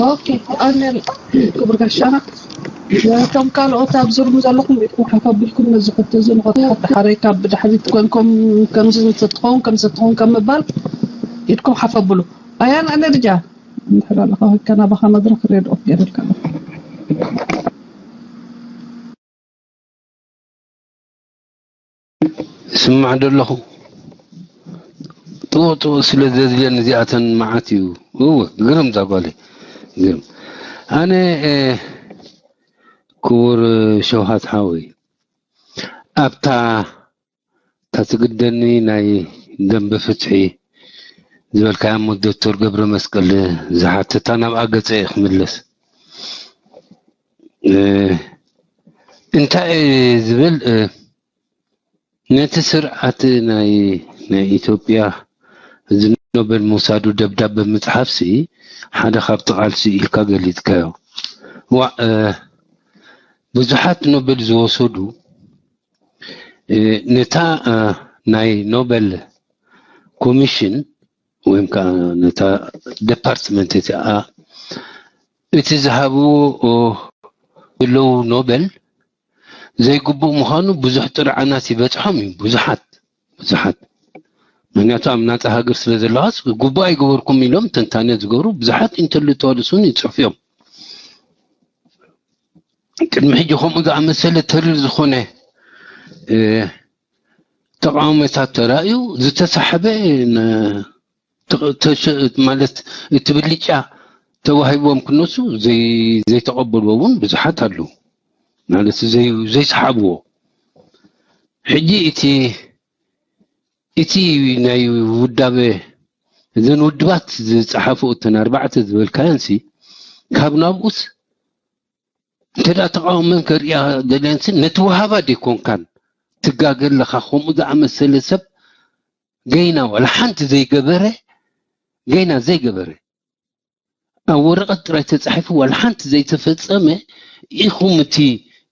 ኦኬ፣ ኣነ ክቡር ጋሻና፣ ነቶም ካልኦት ኣብ ዙርም ዘለኹም ኢድኩም ሓፍ ኣቢልኩም ነዚ ሕቶ እዚ ንኸ-፣ ሓረይ ካብ ብድሕሪት ኮንኩም ከምዚ ትኸውን ከምዚ ትኸውን ከም ምባል ኢድኩም ሓፍ ኣብሉ። ኣያን ኣነ ድጃ እንድሕር ኣለኻ ከናባኻ መድረኽ ሬድ ኦፍ ገይረልካ ኣለኹ። ይስማዕ ዶ ኣለኹ? ጥውቕ ጥውቕ ስለ ዘድልየኒ እዚኣተን መዓት እዩ። እወ፣ ግርም እዛ ጓለይ። ግርም። ኣነ፣ እ፣ ክቡር ሸውሃት ሓወይ፣ ኣብታ፣ እታ ትግደኒ ናይ ደንበ ፍትሒ ዝበልካያ እሞ ዶክተር ገብረ መስቀል ዝሓተታ ናብኣ ገጸ እየ ክምለስ። እ፣ እንታይ እየ ዝብል፣ እ፣ ነቲ ስርዓት ናይ፣ ናይ ኢትዮጵያ እዚ ኖቤል ምውሳዱ ደብዳበ ምጽሓፍሲ ሓደ ካብቲ ቃልሲ ኢልካ ገሊጽካዮ። ዋ፣ እ፣ ብዙሓት ኖቤል ዝወሰዱ፣ እ፣ ነታ፣ እ፣ ናይ ኖቤል ኮሚሽን ወይም ከዓ ነታ ዲፓርትመንት እቲኣ እቲ ዝሃብዎ፣ ኦ፣ ዘለዉ ኖቤል ዘይግቡእ ምዃኑ ብዙሕ ጥርዓናት ይበጽሖም እዩ። ብዙሓት፣ ብዙሓት። ምኽንያቱ ኣብ ናጻ ሃገር ስለ ዘለዋስ ግቡእ ኣይገበርኩም ኢሎም ትንታነ ዝገብሩ ብዙሓት ኢንተሌክቹዋልስ እውን ይጽሕፉ እዮም። ቅድሚ ሕጂ ከምኡ ዝኣመሰለ ተሪር ዝኾነ፣ እ፣ ተቃውሞታት ተራእዩ ዝተሳሕበ ን-፣ ተ-፣ ተሸ-፣ ማለት እቲ ብልጫ ተዋሂቦም ክነሱ ዘይ-፣ ዘይተቐበልዎ እውን ብዙሓት ኣለዉ። ማለት ዘይ-፣ ዘይሰሓብዎ። ሕጂ እቲ፣ እቲ ናይ ውዳበ፣ እዘን ውድባት ዝጸሓፉ እተን ኣርባዕተ ዝበልካየንሲ ካብ ናብኡስ እንተ ደኣ ተቃውመን ከርእያ ደልየንሲ ነቲ ወሃባ ደይኮንካን ትጋገ ኣለኻ። ከምኡ ዝኣመሰለ ሰብ ገይና ዋላ ሓንቲ ዘይገበረ፣ ገይና ዘይገበረ፣ ኣብ ወረቐት ጥራይ ተጻሒፉ ዋላ ሓንቲ ዘይተፈጸመ ኢኹም እቲ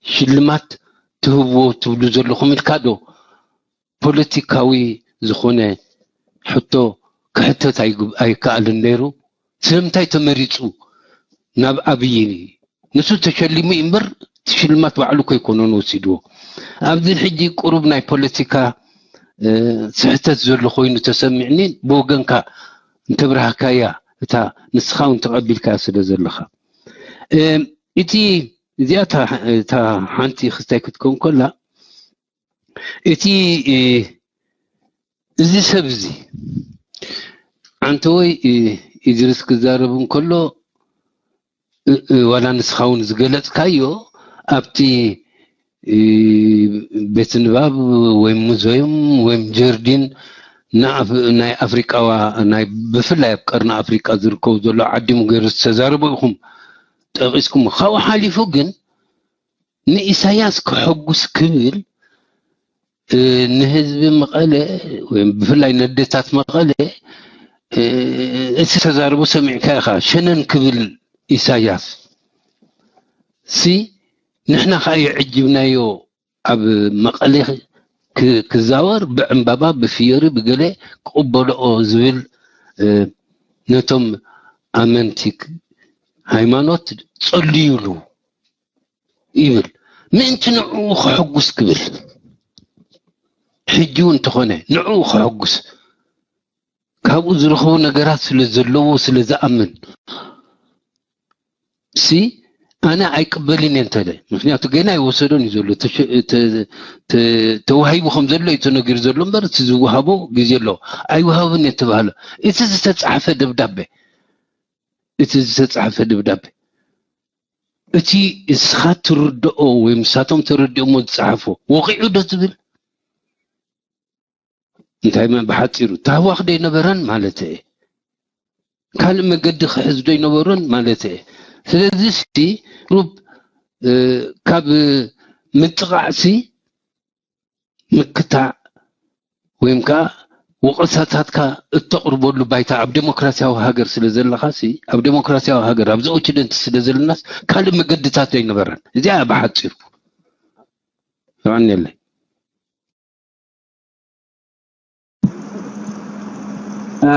ሽልማት ትህብዎ ትብሉ ዘለኹም ኢልካ ዶ ፖለቲካዊ ዝኾነ ሕቶ ክሕተት ኣይግብ-፣ ኣይከኣልን ነይሩ? ስለምንታይ ተመሪጹ ናብ ኣብይ? ንሱ ተሸሊሙ እዩ እምበር፣ እቲ ሽልማት ባዕሉ ከይኮነን ወሲድዎ። ኣብዚ ሕጂ ቁሩብ ናይ ፖለቲካ፣ እ፣ ስሕተት ዘሎ ኮይኑ ተሰሚዕኒ፣ ብወገንካ እንተብራህካያ፣ እታ ንስኻ እውን ተቐቢልካያ ስለ ዘለኻ። እ፣ እቲ፣ እዚኣ እታ፣ እታ ሓንቲ ክስታይ ክትከውን ከላ፣ እቲ፣ እ፣ እዚ ሰብ እዚ፣ ዓንተወይ፣ እ፣ ኢድሪስ ክዛረብ እንከሎ፣ እ፣ እ፣ ዋላ ንስኻ እውን ዝገለጽካዮ፣ ኣብቲ፣ እ፣ ቤት ንባብ ወይም ሙዘዩም ወይም ጀርዲን ንኣፍ-፣ ናይ ኣፍሪቃዋ፣ ናይ ብፍላይ ኣብ ቀርኒ ኣፍሪቃ ዝርከቡ ዘሎ ዓዲሙ ገይሩ ዝተዛረቦ ኢኹም ጠቒስኩም። ካብኡ ሓሊፉ ግን ንኢሳያስ ከሐጉስ ክብል፣ እ፣ ንህዝቢ መቐለ ወይ ብፍላይ ነደታት መቐለ፣ እ፣ እቲ ተዛርቦ ሰሚዕካ ኢኻ። ሸነን ክብል ኢሳያስ ሲ ንሕና ከኣ የዕጅብናዮ ኣብ መቐለ ክ-፣ ክዛወር ብዕምባባ፣ ብፍዮሪ፣ ብገለ ክቕበልኦ ዝብል፣ እ፣ ነቶም ኣመንቲ ክ-፣ ሃይማኖት ጸልዩሉ ይብል። ምእንቲ ንዕኡ ከሐጉስ ክብል። ሕጂ እውን እንተኾነ ንዕኡ ከሐጉስ፣ ካብኡ ዝረኽቦ ነገራት ስለ ዘለዎ፣ ስለ ዝኣምን ሲ፣ ኣነ ኣይቅበልን እየ እንተለ። ምኽንያቱ ገና ኣይወሰዶን እዩ ዘሎ። ተሸ-፣ ተ-፣ ተ-፣ ተዋሂቡ ከም ዘሎ እዩ ተነጊሩ ዘሎ እምበር፣ እቲ ዝወሃቦ ግዜ ኣሎ። ኣይወሃብን እየ ተባህለ። እቲ ዝተጻሕፈ ደብዳቤ፣ እቲ ዝተጻሕፈ ደብዳቤ፣ እቲ እስኻ ትርድኦ ወይ ንሳቶም ተረዲኦሞ ዝጸሓፎ ወቒዑ ዶ ትብል? እንታይ መ-፣ ብሓጺሩ ታህዋኽ ዶ ኣይነበረን ማለት እየ? ካልእ መገዲ ክሕዝ ዶ ኣይነበሮን ማለት እየ? ስለዚ ሲ ሩብ፣ እ፣ ካብ ምጥቓዕሲ ምክታዕ ወይም ከኣ ወቐሳታትካ እተቕርበሉ ባይታ ኣብ ዴሞክራሲያዊ ሃገር ስለ ዘለኻሲ፣ ኣብ ዴሞክራሲያዊ ሃገር ኣብዚ ኦችደንት ስለ ዘለናስ ካልእ መገድታት ኣይነበረን። እዚኣ እያ ብሓጺሩ። የቐንየለይ። እ፣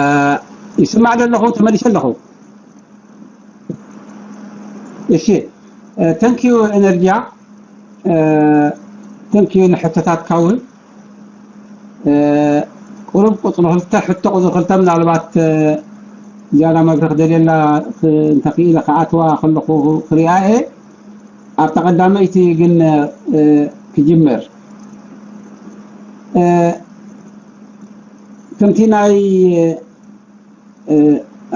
ይስማዕ ዶ ኣለኹ? ተመሊሰ ኣለኹ። እሺ፣ thank you ኤነርጂያ፣ thank you ንሕቶታትካ እውን። ቁሩብ ቁፅሪ ክልተ፣ ሕቶ ቁፅሪ ክልተ ምናልባት ዝያዳ መብርህ ደልየላ እንተኽኢለ ክኣትዋ ከለኹ ክሪኣ እየ። ኣብታ ቀዳመይቲ ግን ክጅምር፣ ከምቲ ናይ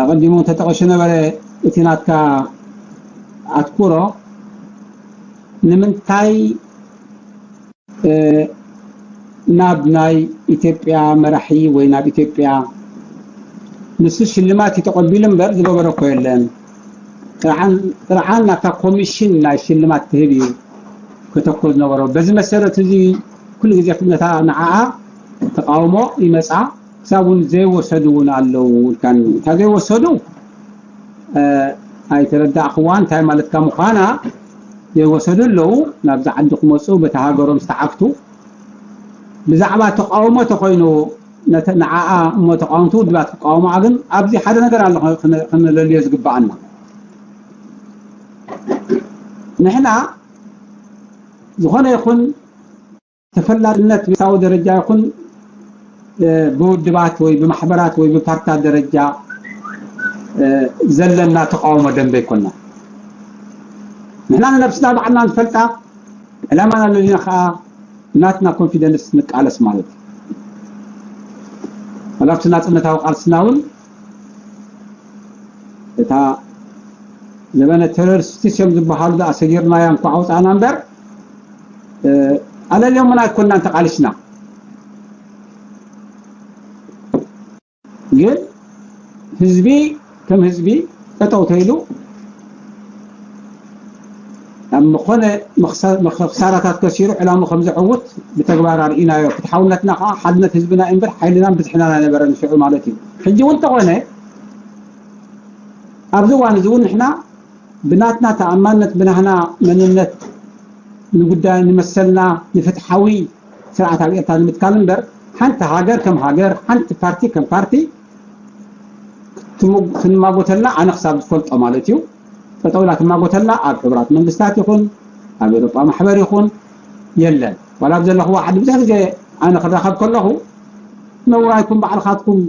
ኣቐዲሙ ተጠቐሱ ነበረ፣ እቲ ናትካ ኣትኩሮ ንምንታይ ናብ ናይ ኢትዮጵያ መራሒ ወይ ናብ ኢትዮጵያ ንሱ ሽልማት እዩ ተቐቢሉ እምበር ዝገበረ እኮ የለን። ጥርዓን ናታ ኮሚሽን ናይ ሽልማት ትህብ እዩ ከተኮ ዝነበሮ። በዚ መሰረት እዚ ኩሉ ግዜ ነታ ንዓኣ ተቃውሞ ይመጻ ክሳብ እውን ዘይወሰዱ እውን ኣለዉ ኢልካኒ። እታ ዘይወሰዱ ኣይተረዳእኽዋ እንታይ ማለትካ ምዃና። ዘይወሰዱ ኣለዉ ናብዚ ዓዲ ክመፁ በቲ ሃገሮም ዝተዓፍቱ። ብዛዕባ ተቃውሞ ተኮይኑ ንዓኣ እሞ ተቃወምቲ ውድባት ክቃወሙኣ ግን ኣብዚ ሓደ ነገር ኣሎ ክነለልዮ ዝግባኣና። ንሕና ዝኾነ ይኹን ተፈላጥነት ብሳዊ ደረጃ ይኹን ብውድባት ወይ ብማሕበራት ወይ ብፓርትታት ደረጃ ዘለና ተቃውሞ ደንበ ይኮና። ንሕና ንነብስና ባዕልና ንፈልጣ፣ ዕላማና ለሊና ከዓ ናትና ኮንፊደንስ ንቃለስ ማለት እዩ። ወላ ኣብቲ ናፅነታዊ ቃልስና እውን እታ ዘበነ ቴሮሪስት እዮም ዝበሃሉ ደኣ ሰጊርናያ እንኳ ኣውፃእና እምበር ኣለልዮምና ኣይኮናን ተቃሊስና። ግን ህዝቢ ከም ህዝቢ ጠጠው ተይሉ ኣብ ዝኾነ ክሳራታት ከሲሩ ዕላሙ ከም ዘዕውት ብተግባር ኣርኢናዮ። ፍትሓውነትና ከዓ ሓድነት ህዝብና እምበር ሓይልናን ብዝሕናን ኣይነበረን ሽዑ ማለት እዩ። ሕጂ እውን እንተኾነ ኣብዚ እዋን እዚ እውን ንሕና ብናትና ተኣማንነት ብናህና መንነት ንጉዳይ ንመሰልና ንፍትሓዊ ስርዓት ኣብ ኤርትራ ንምትካል እምበር ሓንቲ ሃገር ከም ሃገር ሓንቲ ፓርቲ ከም ፓርቲ ትንማጎተልና ኣነ ክሳብ ዝፈልጦ ማለት እዩ። ጠጠው ኢላ ትማጎተልና ኣብ ሕቡራት መንግስታት ይኹን ኣብ ኤውሮጳ ማሕበር ይኹን የለን። ዋላ ኣብ ዘለኹዎ ዓዲ ብዙሕ ግዜ ኣነ ክራኸብ ከለኹ ነውራይኩም ባዕልኻትኩም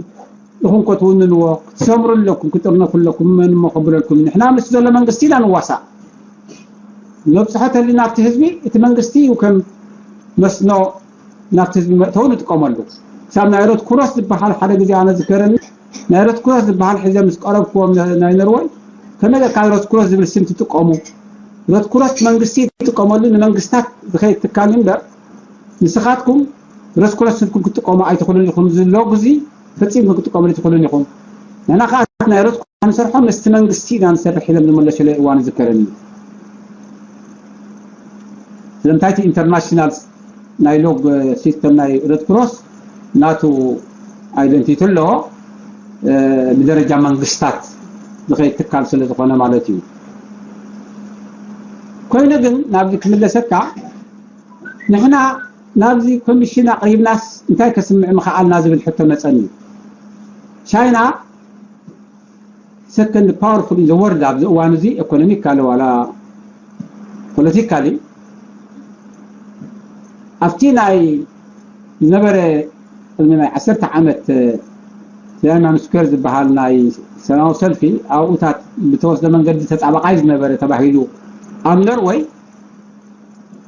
ኢኹም ኮትውንንዎ ክትሰምሩ ኣለኩም ክጥርነፉ ኣለኩም መን እሞ ከብለልኩም ንሕና ምስ ዘሎ መንግስቲ ኢና ንዋሳእ። መብፅሖ ተሊ ናብቲ ህዝቢ እቲ መንግስቲ እዩ ከም መስኖ ናብቲ ህዝቢ መእተዊ ንጥቀመሉ። ክሳብ ናይ ሮት ክሮስ ዝበሃል ሓደ ግዜ ኣነ ዝከረኒ ናይ ሮት ክሮስ ዝበሃል ሕዘ ምስ ቀረብክዎም ናይ ኖርወይ ከመይ ካብ ሮት ክሮስ ዝብል ስም ትጥቀሙ? ሮት ክሮስ መንግስቲ ይጥቀመሉ ንመንግስታት ዝኸይድ ትካል እምበር ንስኻትኩም ሮት ክሮስ ስልኩም ክትጥቀሙ ኣይትኽእሉን ኢኹም ዝሎ ግዚ ፈፂምኩም ክትጥቀሙ ኣይትኽእሉን ኢኹም። ንሕና ከዓ ናይ ሮት ክሮስ ንሰርሖ ምስቲ መንግስቲ ኢና ንሰርሕ ኢሎም ዝመለሱለይ እዋን ዝከረኒ። ስለምንታይ እቲ ኢንተርናሽናል ናይ ሎግ ሲስተም ናይ ሬድ ክሮስ ናቱ ኣይደንቲቲ ኣለዎ ብደረጃ መንግስታት ዝኸይድ ትካል ስለ ዝኾነ ማለት እዩ። ኮይኑ ግን ናብዚ ክምለሰካ ንሕና ናብዚ ኮሚሽን ኣቕሪብናስ እንታይ ከስምዕ ምኽኣልና ዝብል ሕቶ መፀኒ። ቻይና ሰከንድ ፓወርፉል ኢን ዘ ወርልድ ኣብዚ እዋን እዚ ኢኮኖሚካሊ ዋላ ፖለቲካሊ ኣብቲ ናይ ዝነበረ ቅድሚ ናይ ዓሰርተ ዓመት ትያናን ስኩዌር ዝበሃል ናይ ሰላማዊ ሰልፊ ኣብኡታት ብተወስደ መንገዲ ተጣባቃይ ዝነበረ ተባሂሉ ኣብ ኖርወይ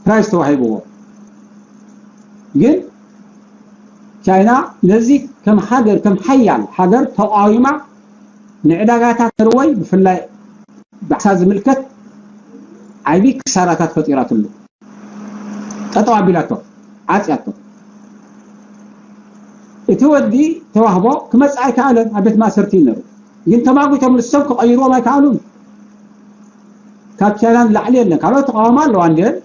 ፕራይዝ ተዋሂብዎ። ግን ቻይና ነዚ ከም ሃገር ከም ሓያል ሃገር ተቃዊማ ንዕዳጋታት ኖርወይ ብፍላይ ብዓሳ ዝምልከት ዓብዪ ክሳራታት ፈጢራትሉ። ጠጠው ኣቢላቶ ዓፅያቶ። እቲ ወዲ ተዋህቦ ክመፅእ ኣይከኣለን ኣብ ቤት ማእሰርቲ እዩ ነሩ። ግን ተማጒቶም ንሶም ክቐይርዎም ኣይከኣሉን። ካብ ቻይና ንላዕሊ የለን። ካልኦት ተቃውሞ ኣለዋ እንድየን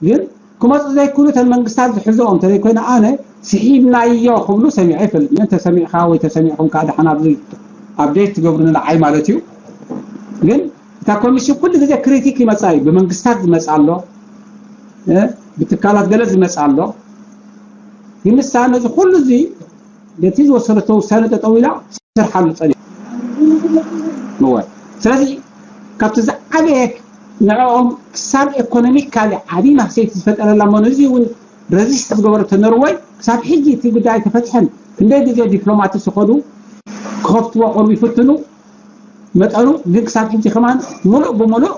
ግን ክመፁ ዘይክእሉ እተን መንግስታት ዝሕዝኦም እንተዘይኮይነ ኣነ ስሒብናዮ ክብሉ ሰሚዐ ይፈልጥ። መን ተሰሚዕካ ወይ ተሰሚዕኩም ከዓ ደሓን ኣብዚ ኣፕዴት ትገብሩኒ ንዓይ ማለት እዩ። ግን እታ ኮሚሽን ኩሉ ግዜ ክሪቲክ ይመፃ እዩ። ብመንግስታት ዝመፃ ኣሎ፣ ብትካላት ገለ ዝመፃ ኣሎ። ግን ንሳ ነዚ ኩሉ እዚ ነቲ ዝወሰደቶ ውሳነ ጠጠው ኢላ ትሰርሓሉ ፀኒሓ። እወ። ስለዚ ካብቲ ዝዓበየ ንዕኦም ክሳብ ኢኮኖሚካሊ ዓብዪ ማህሰይቲ ዝፈጠረላ እሞ ነዚ እውን ረዚስት ዝገበረቶ ኖርወይ ክሳብ ሕጂ እቲ ጉዳይ ኣይተፈትሐን። ክንደይ ግዜ ዲፕሎማት ዝኸዱ ክኸፍትዎ ቅርቡ ይፍትኑ መጠኑ ግን ክሳብ ሕጂ ከማን ሙሉእ ብሙሉእ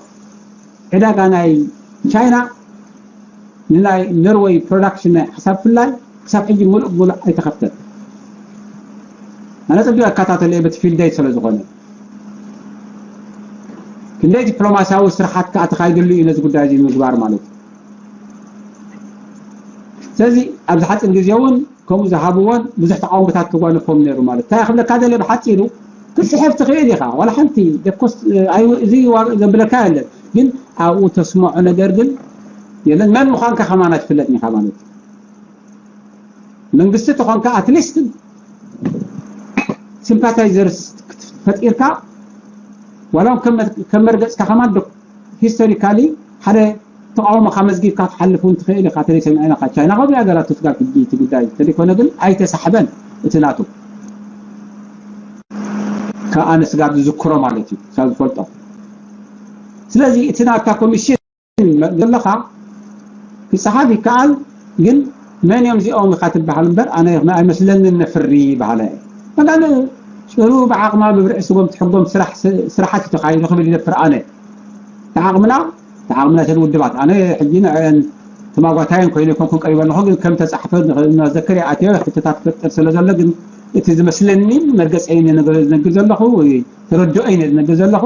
ዕዳጋ ናይ ቻይና ንናይ ኖርወይ ፕሮዳክሽን ናይ ሓሳብ ፍላይ ክሳብ ሕጂ ሙሉእ ብሙሉእ ኣይተኸፍተን። ኣነ ጽቡቅ እከታተል እየ በቲ ፊልደይ ስለ ዝኾነ። ክንደይ ዲፕሎማሲያዊ ስርሓት ከኣ ተኻይደሉ እዩ ነዚ ጉዳይ እዚ ምግባር ማለት እዩ። ስለዚ ኣብዚ ሓፂር ግዜ እውን ከምኡ ዝሃብዎን ብዙሕ ተቃውሞታት ተጓነፎም ነይሩ ማለት እንታይ ክብለካ ደለ ብሓፂሩ ክትፅሕፍ ትኽእል ኢኻ ዋላ ሓንቲ ደኮስ እዚ ዘብለካ የለን ግን ኣብኡ ተስምዖ ነገር ግን የለን መን ምዃንካ ከማን ኣይትፍለጥን ኢኻ ማለት እዩ። መንግስቲ ተኾንካ ኣትሊስት ሲምፓታይዘርስ ፈጢርካ ዋላ ከም መርገፅካ ከማን ሂስቶሪካሊ ሓደ ተቃውሞካ መዝጊብካ ትሓልፍ እውን ትኽእል ኢኻ ተለይ ሰሚዕና ካብ ቻይና ከምኡ ያገራቱ ስጋብ ሕጂ እቲ ጉዳይ ተለይኮነ ግን ኣይተሳሕበን እቲ ናቱ ከኣነ ስጋብ ዝዝክሮ ማለት እዩ ካብ ዝፈልጦ ስለዚ እቲ ናታ ኮሚሽን ዘለኻ ክፀሓፍ ይከኣል ግን መን እዮም እዚኦም ኢኻ ትበሃል እምበር ኣነ ኣይመስለንን ነፍሪ በሃለ መጋል ጭሩ ብዓቕማ ብብርዒ ስጎም ትሕጎም ስራሓት እዩ ተኻይዱ ክብል ይደፍር ኣነ ብዓቕምና ብዓቕምና ተን ውድባት ኣነ ሕጂ ንዐን ተማጓታየን ኮይኑ ይኮንኩን ቀሪበ ኣለኹ ግን ከም ተፃሕፈ ዘክር ኣትዮ ሕቶታት ክፈጥር ስለ ዘሎ ግን እቲ ዝመስለኒ መርገፀይን ዝነግር ዘለኹ ተረድኦይን ዝነግር ዘለኹ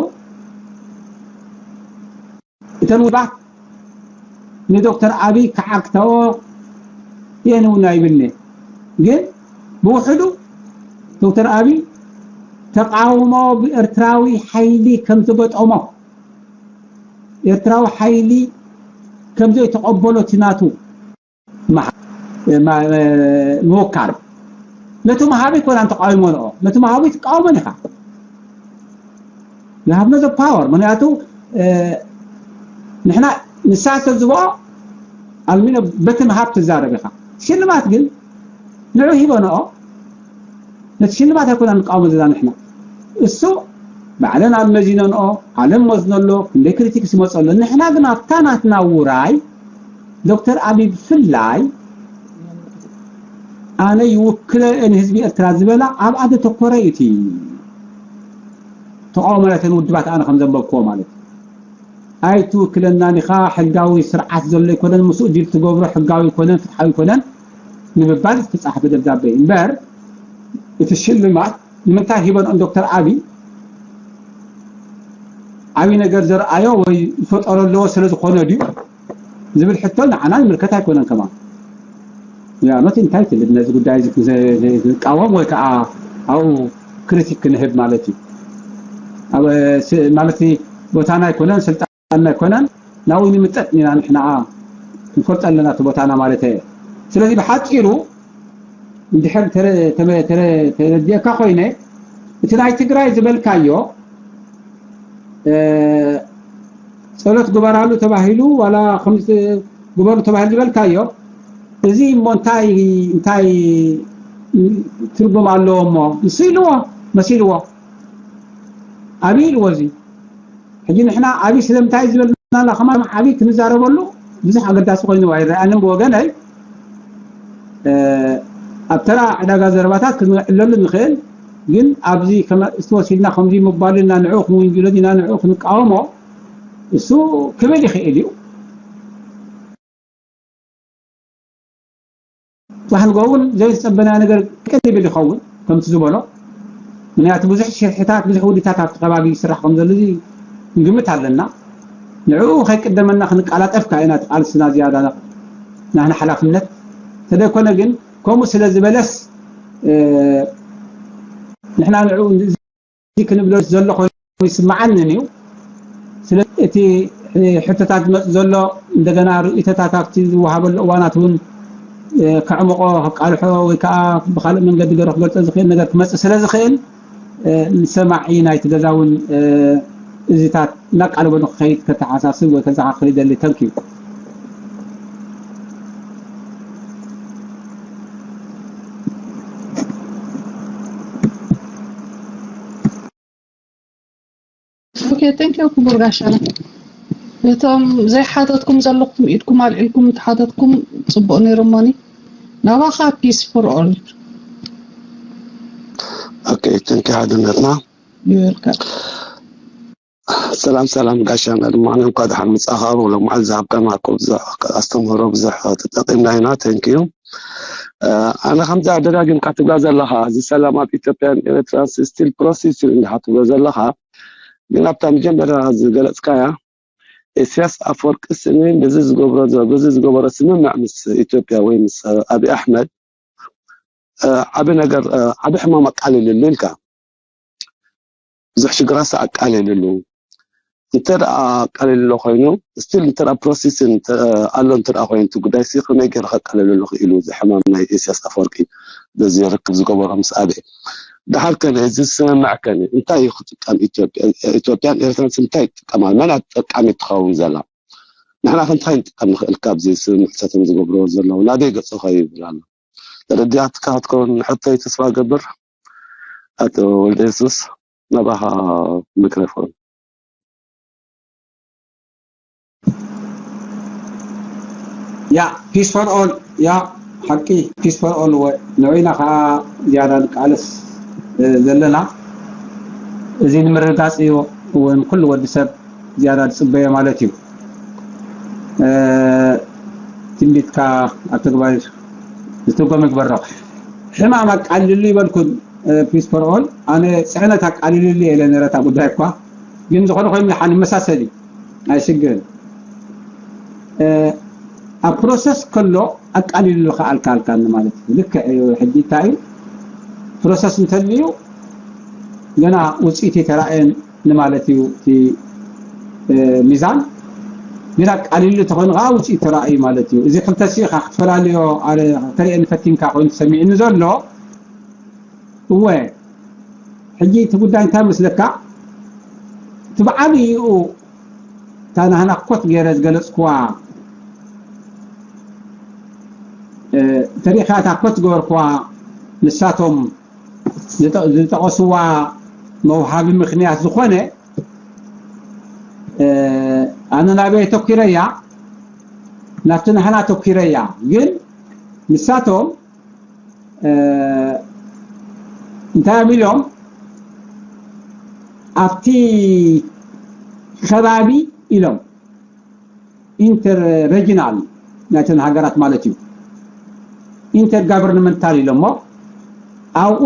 እተን ውድባት ንዶክተር ኣብይ ክዓግታኦ የንውና ይብልኒ ግን ብውሕዱ ዶክተር ኣብይ ተቃውሞ ብኤርትራዊ ሓይሊ ከም ዝገጠሞ ኤርትራዊ ሓይሊ ከም ዘይተቐበሎ እቲ ናቱ ምውካል ነቲ መሃቢ ኮናን ተቃዊሞ ንኦ ነቲ መሃቢ ትቃወሞን ኢኻ you have no power ምክንያቱ ንሕና ንሳ ዝተዝብኦ ኣልሚኖ በቲ ምሃብ ትዛረብ ኢኻ ሽልማት ግን ንዑ ሂበ ንኦ ነቲ ሽልማት ኣይኮና ንቃወሞ ዘለና ንሕና እሱ ባዕለን ኣብ መዚነንኦ ዓለም መዝነሎ ክንደይ ክሪቲክስ ይመፀሎ ንሕና ግን ኣብታ ናትና ውራይ ዶክተር ኣብይ ብፍላይ ኣነ ይውክለ ንህዝቢ ኤርትራ ዝበላ ኣብኣ ዘተኮረ እዩ እቲ ተቃውሞ ናይተን ውድባት ኣነ ከም ዘንበብክዎ ማለት እዩ ኣይትውክለናን ኢኻ ሕጋዊ ስርዓት ዘሎ ኣይኮነን ምስኡ ዲል ትገብሮ ሕጋዊ ኣይኮነን ፍትሓዊ ኣይኮነን ንምባል ዝተፃሕፈ ደብዳቤ እዩ እምበር እቲ ሽልማት ንምንታይ ሂበንኦም ዶክተር ኣብይ ዓብይ ነገር ዘርኣዮ ወይ ዝፈጠሮ ኣለዎ ስለ ዝኾነ ድዩ ዝብል ሕቶ ንዓና ንምልከት ኣይኮነን ከማን we are not entitled ነዚ ጉዳይ እዚ ክንቃወም ወይ ከዓ ኣብኡ ክሪቲክ ክንህብ ማለት እዩ ማለት ቦታና ኣይኮነን ስልጣንና ኣይኮነን ናብኡ ንምጠጥ ኢና ንሕና ክንፈልጦ ኣለና እቲ ቦታና ማለት እየ ስለዚ ብሓፂሩ እንድሕር ተረዲእካ ኮይነ እቲ ናይ ትግራይ ዝበልካዮ ጸሎት ግበራሉ ተባሂሉ ዋላ ከምዚ ግበሩ ተባሂሉ ዝበልካዮ እዚ እሞ እንታይ እንታይ ትርጉም ኣለዎ እሞ ንሱ ኢልዎ መሲልዎ ኣብይ ኢልዎ እዚ ሕጂ ንሕና ኣብይ ስለምንታይ ዝበልና ከማን ኣብይ ክንዛረበሉ ብዙሕ ኣገዳሲ ኮይኑ ኣይረኣንን ብወገነይ ኣብ ተራ ዕዳጋ ዘረባታት ክንዕለሉ ንኽእል ግን ኣብዚ ከመርእስቲ ወሲድና ከምዚ ምባሉ ኢና ንዕኡ ክንውንጅሎ ዲና ንዕኡ ክንቃወሞ እሱ ክብል ይኽእል እዩ። ዛሕልጎ እውን ዘይዝጸበና ነገር ቅን ይብል ይኸውን ከምቲ ዝበሎ ምክንያቱ ብዙሕ ሽርሕታት ብዙሕ ውዲታት ኣብቲ ከባቢ ይስራሕ ከም ዘሎ ንግምት ኣለና ንዕኡ ከይቅደመና ክንቃላጠፍ ካኢና ቃልስና ዝያዳ ናህና ሓላፍነት ተደይኮነ ግን ከምኡ ስለ ዝበለስ ንሕና ንዕኡ ክንብሎ ዘሎ ኮይኑ ይስምዓንን እዩ። ስለዚ እቲ ሕቶታት ዝመጽእ ዘሎ እንደገና ርእይቶታት ኣብቲ ዝወሃበሉ እዋናት እውን ከዕምቆ፣ ከቃልሖ ወይ ከዓ ብካልእ መንገዲ ገይሩ ክገልጾ ዝኽእል ነገር ክመጽእ ስለ ዝኽእል ንሰማዒ ናይቲ ገዛ እውን እዚታት እናቃለበ ንክኸይድ ከተሓሳስብ ወይ ከዘኻኽር ይደሊ። ተንኪዩ። ኦኬ፣ thank you ክቡር ጋሻና። እቶም ዘይሓተትኩም ዘለኹም ኢድኩም ኣልዒልኩም እንተሓተትኩም ጽቡቕ ነይሩ እሞኒ። ናባኻ peace for all። Okay, thank you ሓድነትና። You're welcome። ሰላም ሰላም ጋሻና ድማ እንኳ ደሓን መጻኻ። ሎማዓል ዝሃብካና እኮ ብዙሕ ኣስተምህሮ ብዙሕ ተጠቒምና ኢና። Thank you። ኣነ ከምዛ ደጋጊምካ ትብላ ዘለኻ እዚ ሰላም ኣብ ኢትዮጵያን ኤርትራን still process እዩ እንዲኻ ትብሎ ዘለኻ። ግን ኣብታ መጀመርያ ዝገለጽካያ ኢሳያስ ኣፈወርቂ ስኒ በዚ ዝገብሮ በዚ ዝገበሮ ስምምዕ ምስ ኢትዮጵያ ወይ ምስ ኣብይ ኣሕመድ ዓቢ ነገር ዓቢ ሕማም ኣቃሊልሉ ኢልካ። ብዙሕ ሽግራት ኣቃሊልሉ። እንተ ደኣ ኣቃሊልሎ ኮይኑ፣ still እንተ ደኣ process ኣሎ እንተ ደኣ ኮይኑ እቲ ጉዳይ ሲ ከመይ ገይሩ ከቃልለሉ ክኢሉ እዚ ሕማም ናይ ኢሳያስ ኣፈወርቂ በዚ ርክብ ዝገበሮ ምስ ኣብይ። ደሓር ከነ እዚ ዝስምምዕ ከነ እንታይ እዩ ክጥቀም ኢትዮጵያ ኢትዮጵያን ኤርትራን እንታይ ይጥቀማሉ? መን ተጠቃሚ ትኸውን ዘላ? ንሕና ከ እንታይ ንጥቀም ንኽእል ካብዚ ስምምዕታቶም ዝገብርዎ ዘለዉ? ናበይ ገጹ ከይብል ኣሎ? ተረዲኣትካ ክትከውን ሕቶይ ተስፋ ገብር። ኣቶ ወልደ የሱስ ናባኻ ሚክሮፎን። ያ peace for all። ያ ሓቂ peace for all እወ ንዑ ኢና ከዓ ዝያዳ ንቃለስ ዘለና እዚ ንምርግጋፅ እዩ እውን ኩሉ ወዲ ሰብ ዝያዳ ዝፅበዮ ማለት እዩ ትንቢትካ ኣብ ተግባር ዝትርጎም ይግበሮ ሕማም ኣቃልሉ ይበልኩን peace for all ኣነ ፅዕነት ኣቃልሉሉ የለ ነረታ ጉዳይ እኳ ግን ዝኾነ ኮይኑ ሓን መሳሰል እዩ ኣይሽግርን ኣብ process ከሎ ኣቃሊሉ ከኣልካ ኣልካኒ ማለት እዩ ልክዕ እዩ ሕጂ እንታይ እዩ process እንተልዩ ገና ውፅኢት የተራእየን ንማለት እዩ እቲ ሚዛን ግን ኣቃሊሉ ተኾይኑ ከዓ ውፅኢት ተራእዩ ማለት እዩ እዚ ክልተ ሲ ክትፈላለዮ ተርእየኒ ፈቲንካ ኮይኑ ተሰሚዕኒ ዘሎ እወ ሕጂ እቲ ጉዳይ እንታይ መስለካ እቲ ብዓብይኡ እታ ናህና ኮት ገይረ ዝገለፅኩዋ ተሪኻ እታ ኮት ዝገበርኩዋ ንሳቶም ዝጠቐስዋ መውሃቢ ምክንያት ዝኾነ ኣነ ናበይ ተኪረያ ናብቲ ናህና ተኪረያ ግን ንሳቶም እንታይ እዮም ኢሎም ኣብቲ ከባቢ ኢሎም ኢንተር ሬጂናል ናይተን ሃገራት ማለት እዩ ኢንተር ጋቨርንመንታል ኢሎሞ ኣብኡ